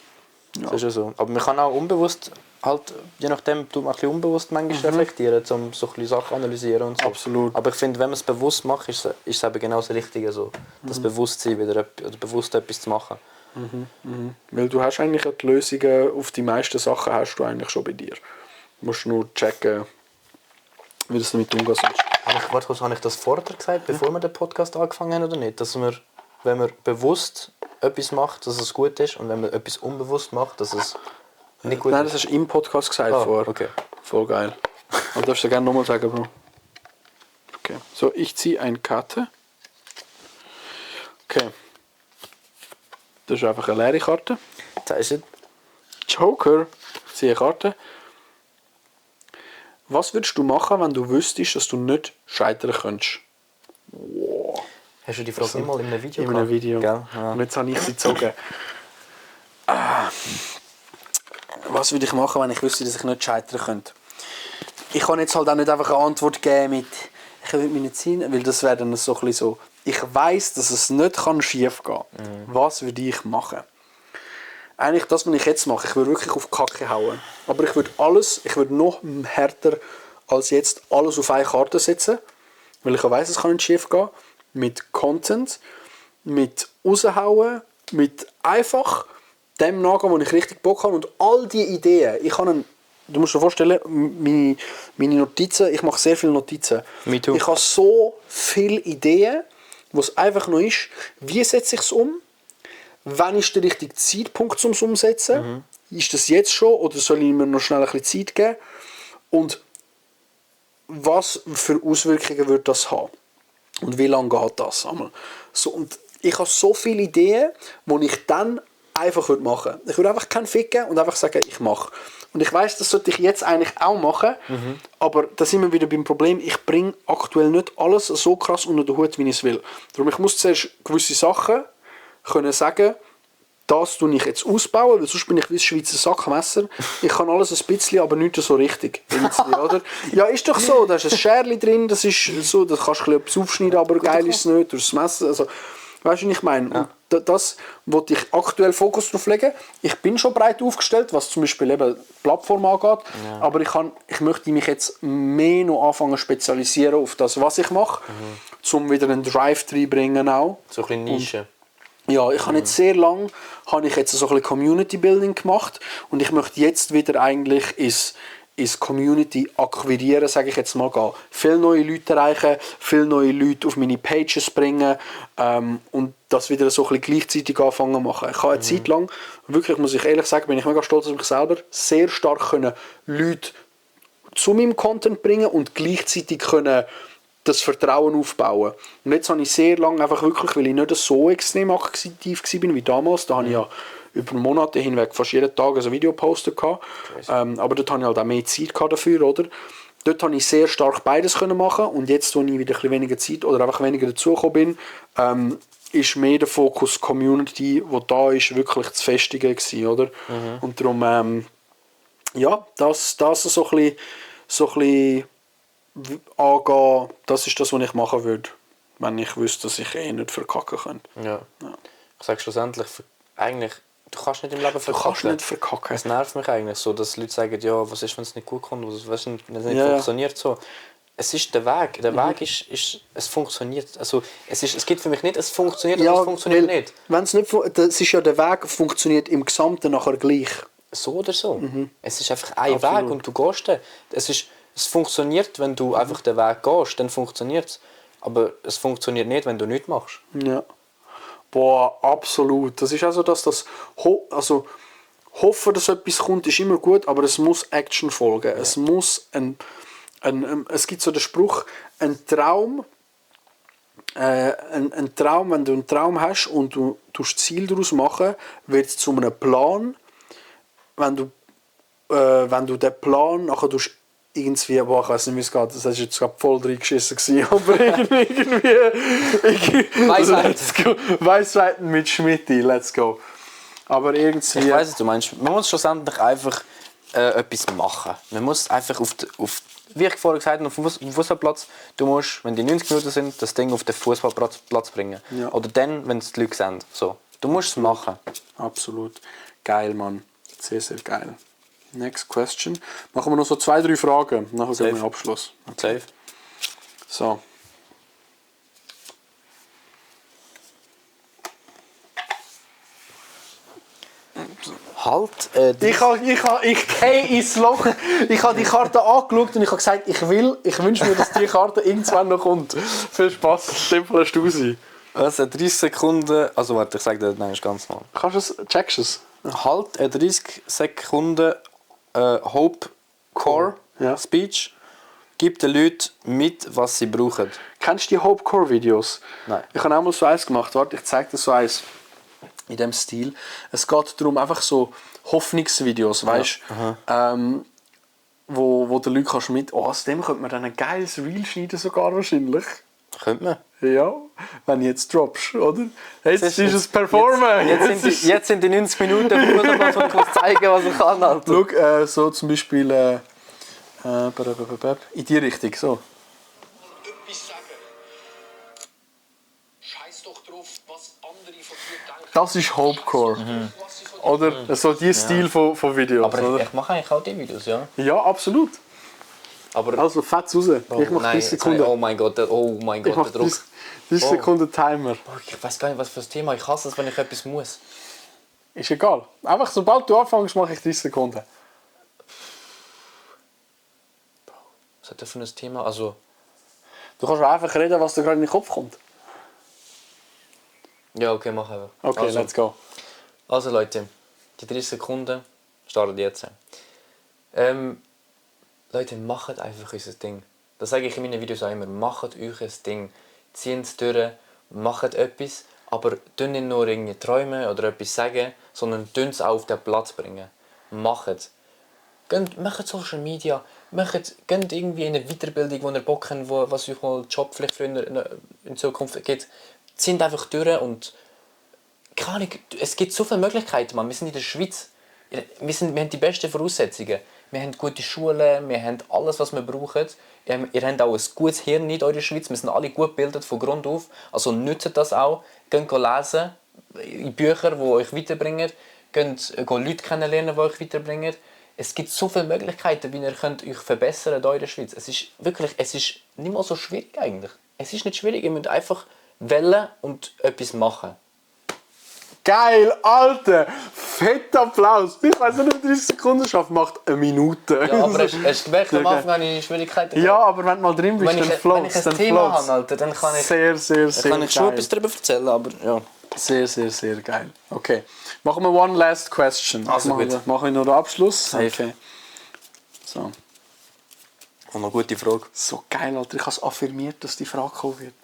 Ja. Das ist ja so. Aber man kann auch unbewusst, halt, je nachdem, tut man ein bisschen unbewusst manchmal reflektieren, um so ein bisschen Sachen analysieren und so. Absolut. Aber ich finde, wenn man es bewusst macht, ist es eben genau das Richtige so. Das Bewusstsein wieder, oder bewusst etwas zu machen. Weil du hast eigentlich die Lösungen auf die meisten Sachen hast du eigentlich schon bei dir. Du musst nur checken, wie du damit umgehen sollst. Habe ich das vorher gesagt, bevor wir den Podcast angefangen haben oder nicht? Dass man, wenn man bewusst etwas macht, dass es gut ist und wenn man etwas unbewusst macht, dass es nicht gut ist. Nein, das hast du im Podcast gesagt vorher. Okay. Voll geil. Und darfst du gerne nochmal sagen, Bro. Okay. So, ich ziehe eine Karte. Okay. Das ist einfach eine leere Karte. Das ist es. Joker. Ich ziehe eine Karte. Was würdest du machen, wenn du wüsstest, dass du nicht scheitern könntest? Wow. Hast du die Frage nicht mal in einem Video gehabt? In einem Video. Gell? Ja. Und jetzt habe ich sie gezogen. Was würde ich machen, wenn ich wüsste, dass ich nicht scheitern könnte? Ich kann jetzt halt auch nicht einfach eine Antwort geben mit «Ich will mich nicht ziehen», weil das wäre dann so ein bisschen so «Ich weiss, dass es nicht schief gehen kann. Was würde ich machen?» Eigentlich das, was ich jetzt mache, ich würde wirklich auf die Kacke hauen. Aber ich würde noch härter als jetzt alles auf eine Karte setzen, weil ich weiss, es kann nicht schief gehen. Mit Content, mit raushauen, mit einfach dem nachgehen, wo ich richtig Bock habe und all die Ideen. Du musst dir vorstellen, meine Notizen, ich mache sehr viele Notizen. Ich habe so viele Ideen, wo es einfach noch ist, wie setze ich es um? Wann ist der richtige Zeitpunkt, um es umzusetzen? Ist das jetzt schon oder soll ich mir noch schnell ein bisschen Zeit geben? Und was für Auswirkungen wird das haben? Und wie lange geht das? So, und ich habe so viele Ideen, die ich dann einfach machen würde. Ich würde einfach keinen Fick geben und einfach sagen, ich mache. Und ich weiss, das sollte ich jetzt eigentlich auch machen, aber da sind wir wieder beim Problem, ich bringe aktuell nicht alles so krass unter den Hut, wie ich es will. Darum ich muss zuerst gewisse Sachen können sagen, das tue ich jetzt ausbauen, weil sonst bin ich wie ein Schweizer Sackmesser. Ich kann alles ein bisschen, aber nicht so richtig. Oder? Ja, ist doch so, da ist ein Scherli drin, das ist so, da kannst du etwas aufschneiden, aber geil ist es nicht, durch das Messer. Also, weißt du, was ich meine? Ja. Das wollte ich aktuell Fokus drauf legen. Ich bin schon breit aufgestellt, was zum Beispiel eben die Plattform angeht, aber ich möchte mich jetzt mehr noch anfangen spezialisieren auf das, was ich mache, um wieder einen Drive reinbringen auch. So ein bisschen Nische. Ja, ich habe jetzt sehr lange so ein bisschen Community Building gemacht und ich möchte jetzt wieder eigentlich ins Community akquirieren, sage ich jetzt mal, gehen. Viele neue Leute erreichen, viele neue Leute auf meine Pages bringen und das wieder so ein bisschen gleichzeitig anfangen zu machen. Ich habe eine Zeit lang, wirklich muss ich ehrlich sagen, bin ich mega stolz auf mich selber, sehr stark können Leute zu meinem Content bringen und gleichzeitig können das Vertrauen aufbauen. Und jetzt habe ich sehr lange einfach wirklich, weil ich nicht so extrem aktiv war wie damals, da habe ich ja über Monate hinweg fast jeden Tag ein Video gepostet. Aber dort hatte ich halt auch mehr Zeit dafür, oder? Dort konnte ich sehr stark beides machen und jetzt, wo ich wieder ein bisschen weniger Zeit oder einfach weniger dazugekommen bin, ist mehr der Fokus Community, wo da ist, wirklich zu festigen gewesen, oder? Und darum, ja, das so ein bisschen angehen, das ist das, was ich machen würde, wenn ich wüsste, dass ich nicht verkacken könnte. Ja. Ich sage schlussendlich, eigentlich, du kannst nicht im Leben verkacken. Du kannst nicht verkacken. Es nervt mich eigentlich so, dass Leute sagen, ja, was ist, wenn es nicht gut kommt, was ist, wenn es nicht funktioniert so. Es ist der Weg. Der Weg ist, es funktioniert. Also, es gibt für mich nicht, es funktioniert oder es funktioniert nicht. Wenn's nicht. Das ist ja der Weg, funktioniert im Gesamten nachher gleich. So oder so. Es ist einfach ein Weg und du gehst den. Es funktioniert, wenn du einfach den Weg gehst, dann funktioniert es. Aber es funktioniert nicht, wenn du nichts machst. Ja. Boah, absolut. Das ist also, dass das hoffen, dass etwas kommt, ist immer gut, aber es muss Action folgen. Ja. Es muss es gibt so den Spruch, ein Traum, wenn du einen Traum hast und du das Ziel daraus machen, wird es zu einem Plan. Wenn du den Plan nachher irgendwie, boah, ich weiß nicht, wie es geht, das war jetzt gerade voll reingeschissen, aber irgendwie Weisheiten mit Schmitti, let's go. Aber irgendwie... Ich weiss, was du meinst. Man muss schlussendlich einfach etwas machen. Man muss einfach wie ich vorher gesagt habe, auf dem Fußballplatz, du musst, wenn die 90 Minuten sind, das Ding auf den Fußballplatz bringen. Ja. Oder dann, wenn es die Leute sind. So. Du musst es machen. Absolut. Geil, Mann. Sehr, sehr geil. Next question. Machen wir noch so 2-3 Fragen. Nachher gehen wir in den Abschluss. Okay. Safe. So. Halt. Ich gehe ins Loch. Ich habe die Karte angeschaut und ich habe gesagt, ich wünsche mir, dass die Karte irgendwann noch kommt. Viel Spaß. Stempel hast du sie. Also 30 Sekunden. Also warte, ich sage dir das ganz mal. Checkst du es? Halt 30 Sekunden Hope Core Speech. Gib den Leuten mit, was sie brauchen. Kennst du die Hope Core Videos? Nein. Ich habe auch mal so eins gemacht. Warte, ich zeige dir so eins. In diesem Stil. Es geht darum, einfach so Hoffnungsvideos, weißt du, wo der Leute kannst mit. Oh, aus dem könnte man dann ein geiles Reel schneiden, sogar wahrscheinlich. Könnte man. Ja, wenn du jetzt droppst, oder? Jetzt ist es Performen. Jetzt sind die 90 Minuten auf dem Fußballplatz, wo ich zeigen, was ich kann. Alter. Schau, so zum Beispiel in die Richtung, so. Das ist Hopecore. Oder so die Stil von Videos. Aber ich mache eigentlich auch die Videos, ja. Ja, absolut. Aber also fetz raus. Ich mache 30 Sekunden. Oh mein Gott, der Druck. 30 Sekunden Timer. Ich weiß gar nicht, was für ein Thema. Ich hasse es, wenn ich etwas muss. Ist egal. Einfach sobald du anfängst, mache ich 30 Sekunden. Was hat der für ein Thema? Also, du kannst einfach reden, was dir gerade in den Kopf kommt. Ja, okay, mach einfach. Okay, also, let's go. Also Leute, die 30 Sekunden starten jetzt. Leute, macht einfach unser Ding. Das sage ich in meinen Videos auch immer. Macht euch ein Ding. Zieht es durch, macht etwas, aber tun nicht nur irgendwie träumen oder etwas sagen, sondern tun es auch auf den Platz bringen. Macht. Macht Social Media, geht irgendwie in eine Weiterbildung, wo ihr Bock habt, was euch mal Job vielleicht früher in Zukunft gibt. Zieht einfach durch und keine Ahnung, es gibt so viele Möglichkeiten, man. Wir sind in der Schweiz. Wir haben die besten Voraussetzungen. Wir haben gute Schulen, wir haben alles, was wir brauchen. Ihr habt auch ein gutes Hirn in eurer Schweiz. Wir sind alle gut gebildet von Grund auf. Also nutzt das auch. Geht lesen in Bücher, die euch weiterbringen. Geht Leute kennenlernen, die euch weiterbringen. Es gibt so viele Möglichkeiten, wie ihr könnt euch verbessern in eurer Schweiz. Es ist nicht mal so schwierig eigentlich. Es ist nicht schwierig, ihr müsst einfach wählen und etwas machen. Geil, Alter! Fetter Applaus! Ich weiss nicht, ob 30 Sekunden schafft, macht eine Minute. Ja, aber hast du gemerkt, am Anfang habe ich Schwierigkeiten gehabt? Ja, aber wenn du mal drin bist, wenn dann ich, floats. wenn ich ein Thema habe, Alter, dann kann ich, sehr kann ich schon geil. etwas darüber erzählen, aber ja. Sehr geil. Okay, machen wir one last question. Also machen gut. wir noch den Abschluss. Safe. Okay. So. Und eine gute Frage. So geil, Alter. Ich habe es affirmiert, dass die Frage kommen wird.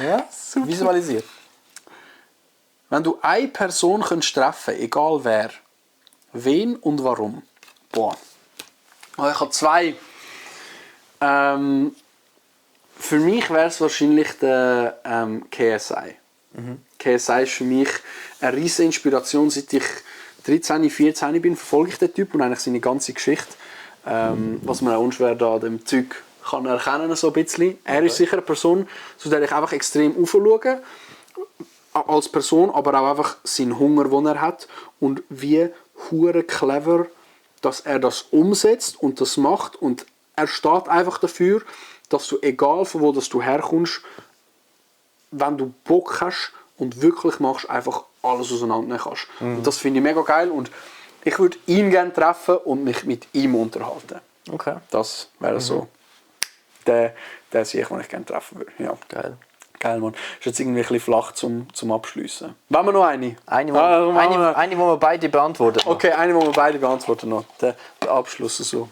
Ja, super. Visualisiert. Wenn du eine Person treffen könntest, egal wer, wen und warum? Boah. Also ich habe zwei. Für mich wäre es wahrscheinlich der KSI. KSI ist für mich eine riesige Inspiration. Seit ich 13, 14 bin, verfolge ich den Typ und eigentlich seine ganze Geschichte. Was man auch unschwer da an dem Zeug kann erkennen, so ein bisschen. Er ist sicher eine Person, zu der ich einfach extrem aufschaue. Als Person, aber auch einfach seinen Hunger, den er hat. Und wie hure clever, dass er das umsetzt und das macht. Und er steht einfach dafür, dass du, egal von wo du herkommst, wenn du Bock hast und wirklich machst, einfach alles auseinandernehmen kannst. Und das finde ich mega geil und ich würde ihn gerne treffen und mich mit ihm unterhalten. Okay. Das wäre so der Sieg, den ich gerne treffen würde. Ja. Geil. Geil, Mann. Ist jetzt irgendwie ein bisschen flach zum Abschliessen. Wollen wir noch eine? Eine, die wir beide beantworten. Okay, eine, die wir beide beantworten noch. Der Abschluss so.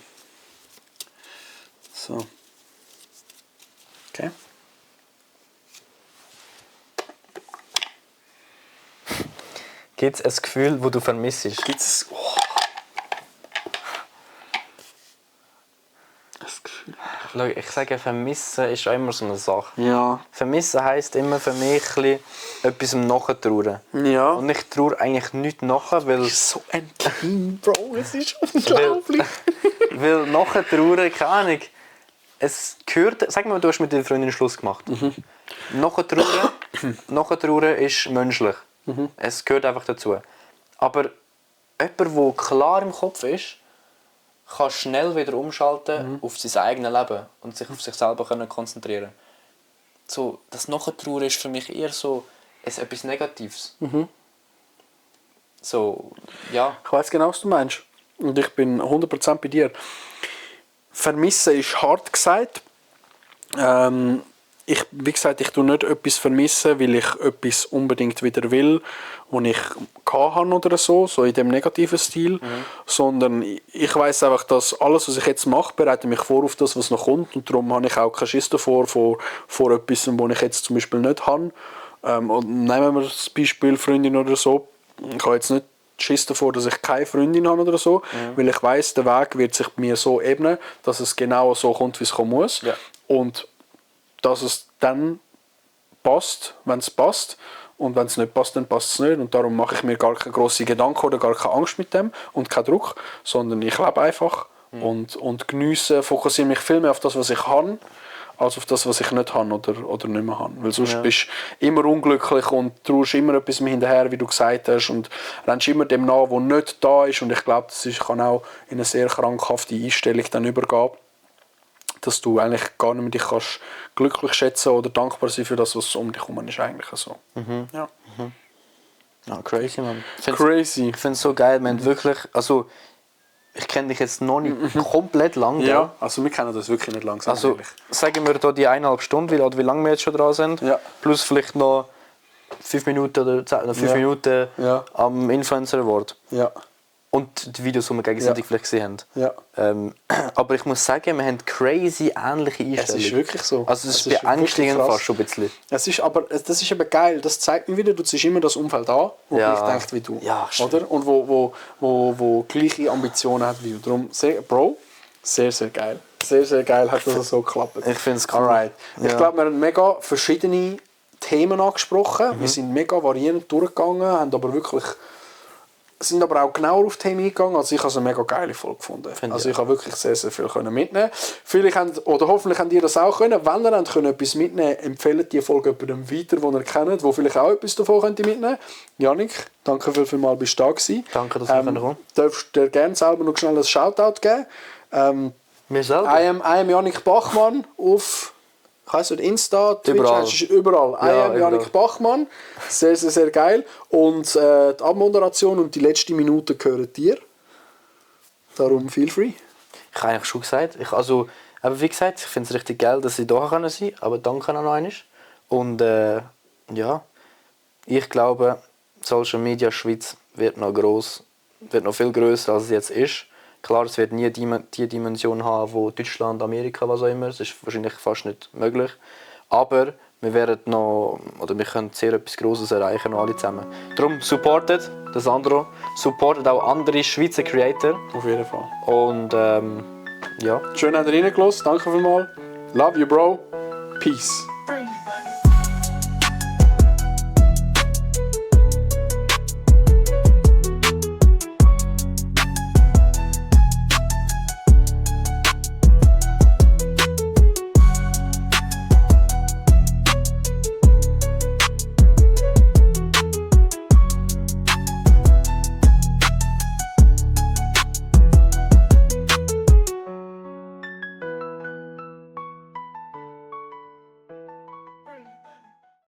So. Okay. Gibt es ein Gefühl, das du vermisst? Gibt's das Gefühl? Schau, ich sage, vermissen ist auch immer so eine Sache. Ja. Vermissen heisst immer für mich etwas nachtrauern. Ja. Und ich traue eigentlich nichts nachher, weil... So ein Kind, Bro, es ist unglaublich. Weil nachtrauern, keine Ahnung, es gehört... Sag mal, du hast mit deiner Freundin Schluss gemacht. Nachtrauern ist menschlich. Es gehört einfach dazu. Aber jemand, der klar im Kopf ist, kann schnell wieder umschalten auf sein eigenes Leben und sich auf sich selber konzentrieren. So, das Nachtrauern ist für mich eher so etwas Negatives. So, ja. Ich weiss genau, was du meinst. Und ich bin 100% bei dir. Vermissen ist hart gesagt. Wie gesagt, ich tue nicht etwas vermissen, weil ich etwas unbedingt wieder will, was ich hatte oder so in dem negativen Stil. Sondern ich weiss einfach, dass alles, was ich jetzt mache, bereitet mich vor auf das, was noch kommt. Und darum habe ich auch keinen Schiss davor, vor etwas, was ich jetzt zum Beispiel nicht habe. Und nehmen wir das Beispiel Freundin oder so. Ich habe jetzt nicht Schiss davor, dass ich keine Freundin habe oder so, weil ich weiss, der Weg wird sich mir so ebnen, dass es genau so kommt, wie es kommen muss. Ja. Und dass es dann passt, wenn es passt. Und wenn es nicht passt, dann passt es nicht. Und darum mache ich mir gar keine grossen Gedanken oder gar keine Angst mit dem und keinen Druck, sondern ich lebe einfach und geniesse, fokussiere mich viel mehr auf das, was ich habe, als auf das, was ich nicht habe oder nicht mehr habe. Weil sonst bist du immer unglücklich und traust immer etwas mehr hinterher, wie du gesagt hast, und rennst immer dem nach, was nicht da ist. Und ich glaube, kann auch in eine sehr krankhafte Einstellung dann übergehen, dass du eigentlich gar nicht mehr dich kannst glücklich schätzen oder dankbar sein für das, was um dich herum ist. Eigentlich so. Ja. Ja, crazy, man. Crazy. Ich finde es so geil, man wirklich, also ich kenne dich jetzt noch nicht komplett lang. Ja, also wir kennen das wirklich nicht langsam. Also sagen wir da die 1,5 Stunden, wie lange wir jetzt schon dran sind, plus vielleicht noch 5 Minuten oder 10 oder 5 Minuten am Influencer Award. Ja. Und die Videos, die wir gegenseitig vielleicht gesehen haben. Ja. Aber ich muss sagen, wir haben crazy ähnliche Einstellungen. Es ist wirklich so. Also es ist beängstigend fast schon ein bisschen. Das ist eben geil. Das zeigt mir wieder, du ziehst immer das Umfeld an, wo gleich denkt wie du. Ja, oder? Und wo gleiche Ambitionen hat wie du. Darum, Bro, sehr, sehr geil. Sehr, sehr geil hat das so geklappt. Ich finde es cool. Alright. Ja. Ich glaube, wir haben mega verschiedene Themen angesprochen. Wir sind mega variierend durchgegangen, haben aber wirklich... sind aber auch genauer auf die Themen eingegangen. Also ich habe es eine mega geile Folge gefunden. Also ich habe wirklich sehr, sehr viel mitnehmen. Hoffentlich habt ihr das auch können. Wenn ihr etwas mitnehmen könnt, empfehlt die Folge jemandem weiter, den ihr kennt, der vielleicht auch etwas davon mitnehmen könnte. Janik, danke vielmals, bist du da gewesen. Danke, dass du kommen. Darfst du dir gerne selber noch schnell ein Shoutout geben? Mir selber? I am Janik Bachmann auf ich weiss nicht, Insta, Twitch, Überall. ist überall. Ja, I am Janik Bachmann. Sehr, sehr, sehr geil. Und die Abmoderation und die letzte Minute gehören dir. Darum feel free. Ich habe eigentlich schon gesagt. Aber wie gesagt, ich finde es richtig geil, dass sie da sein können. Aber danke noch einmal. Und ja, ich glaube, Social Media Schweiz wird noch gross, wird noch viel grösser als es jetzt ist. Klar, es wird nie die Dimension haben, wo Deutschland, Amerika, was auch immer. Das ist wahrscheinlich fast nicht möglich. Aber wir können sehr etwas Grosses erreichen, noch alle zusammen. Darum supportet das Sandro, supportet auch andere Schweizer Creator. Auf jeden Fall. Und ja. Schön, dass ihr reingelassen. Danke vielmals. Love you, Bro. Peace.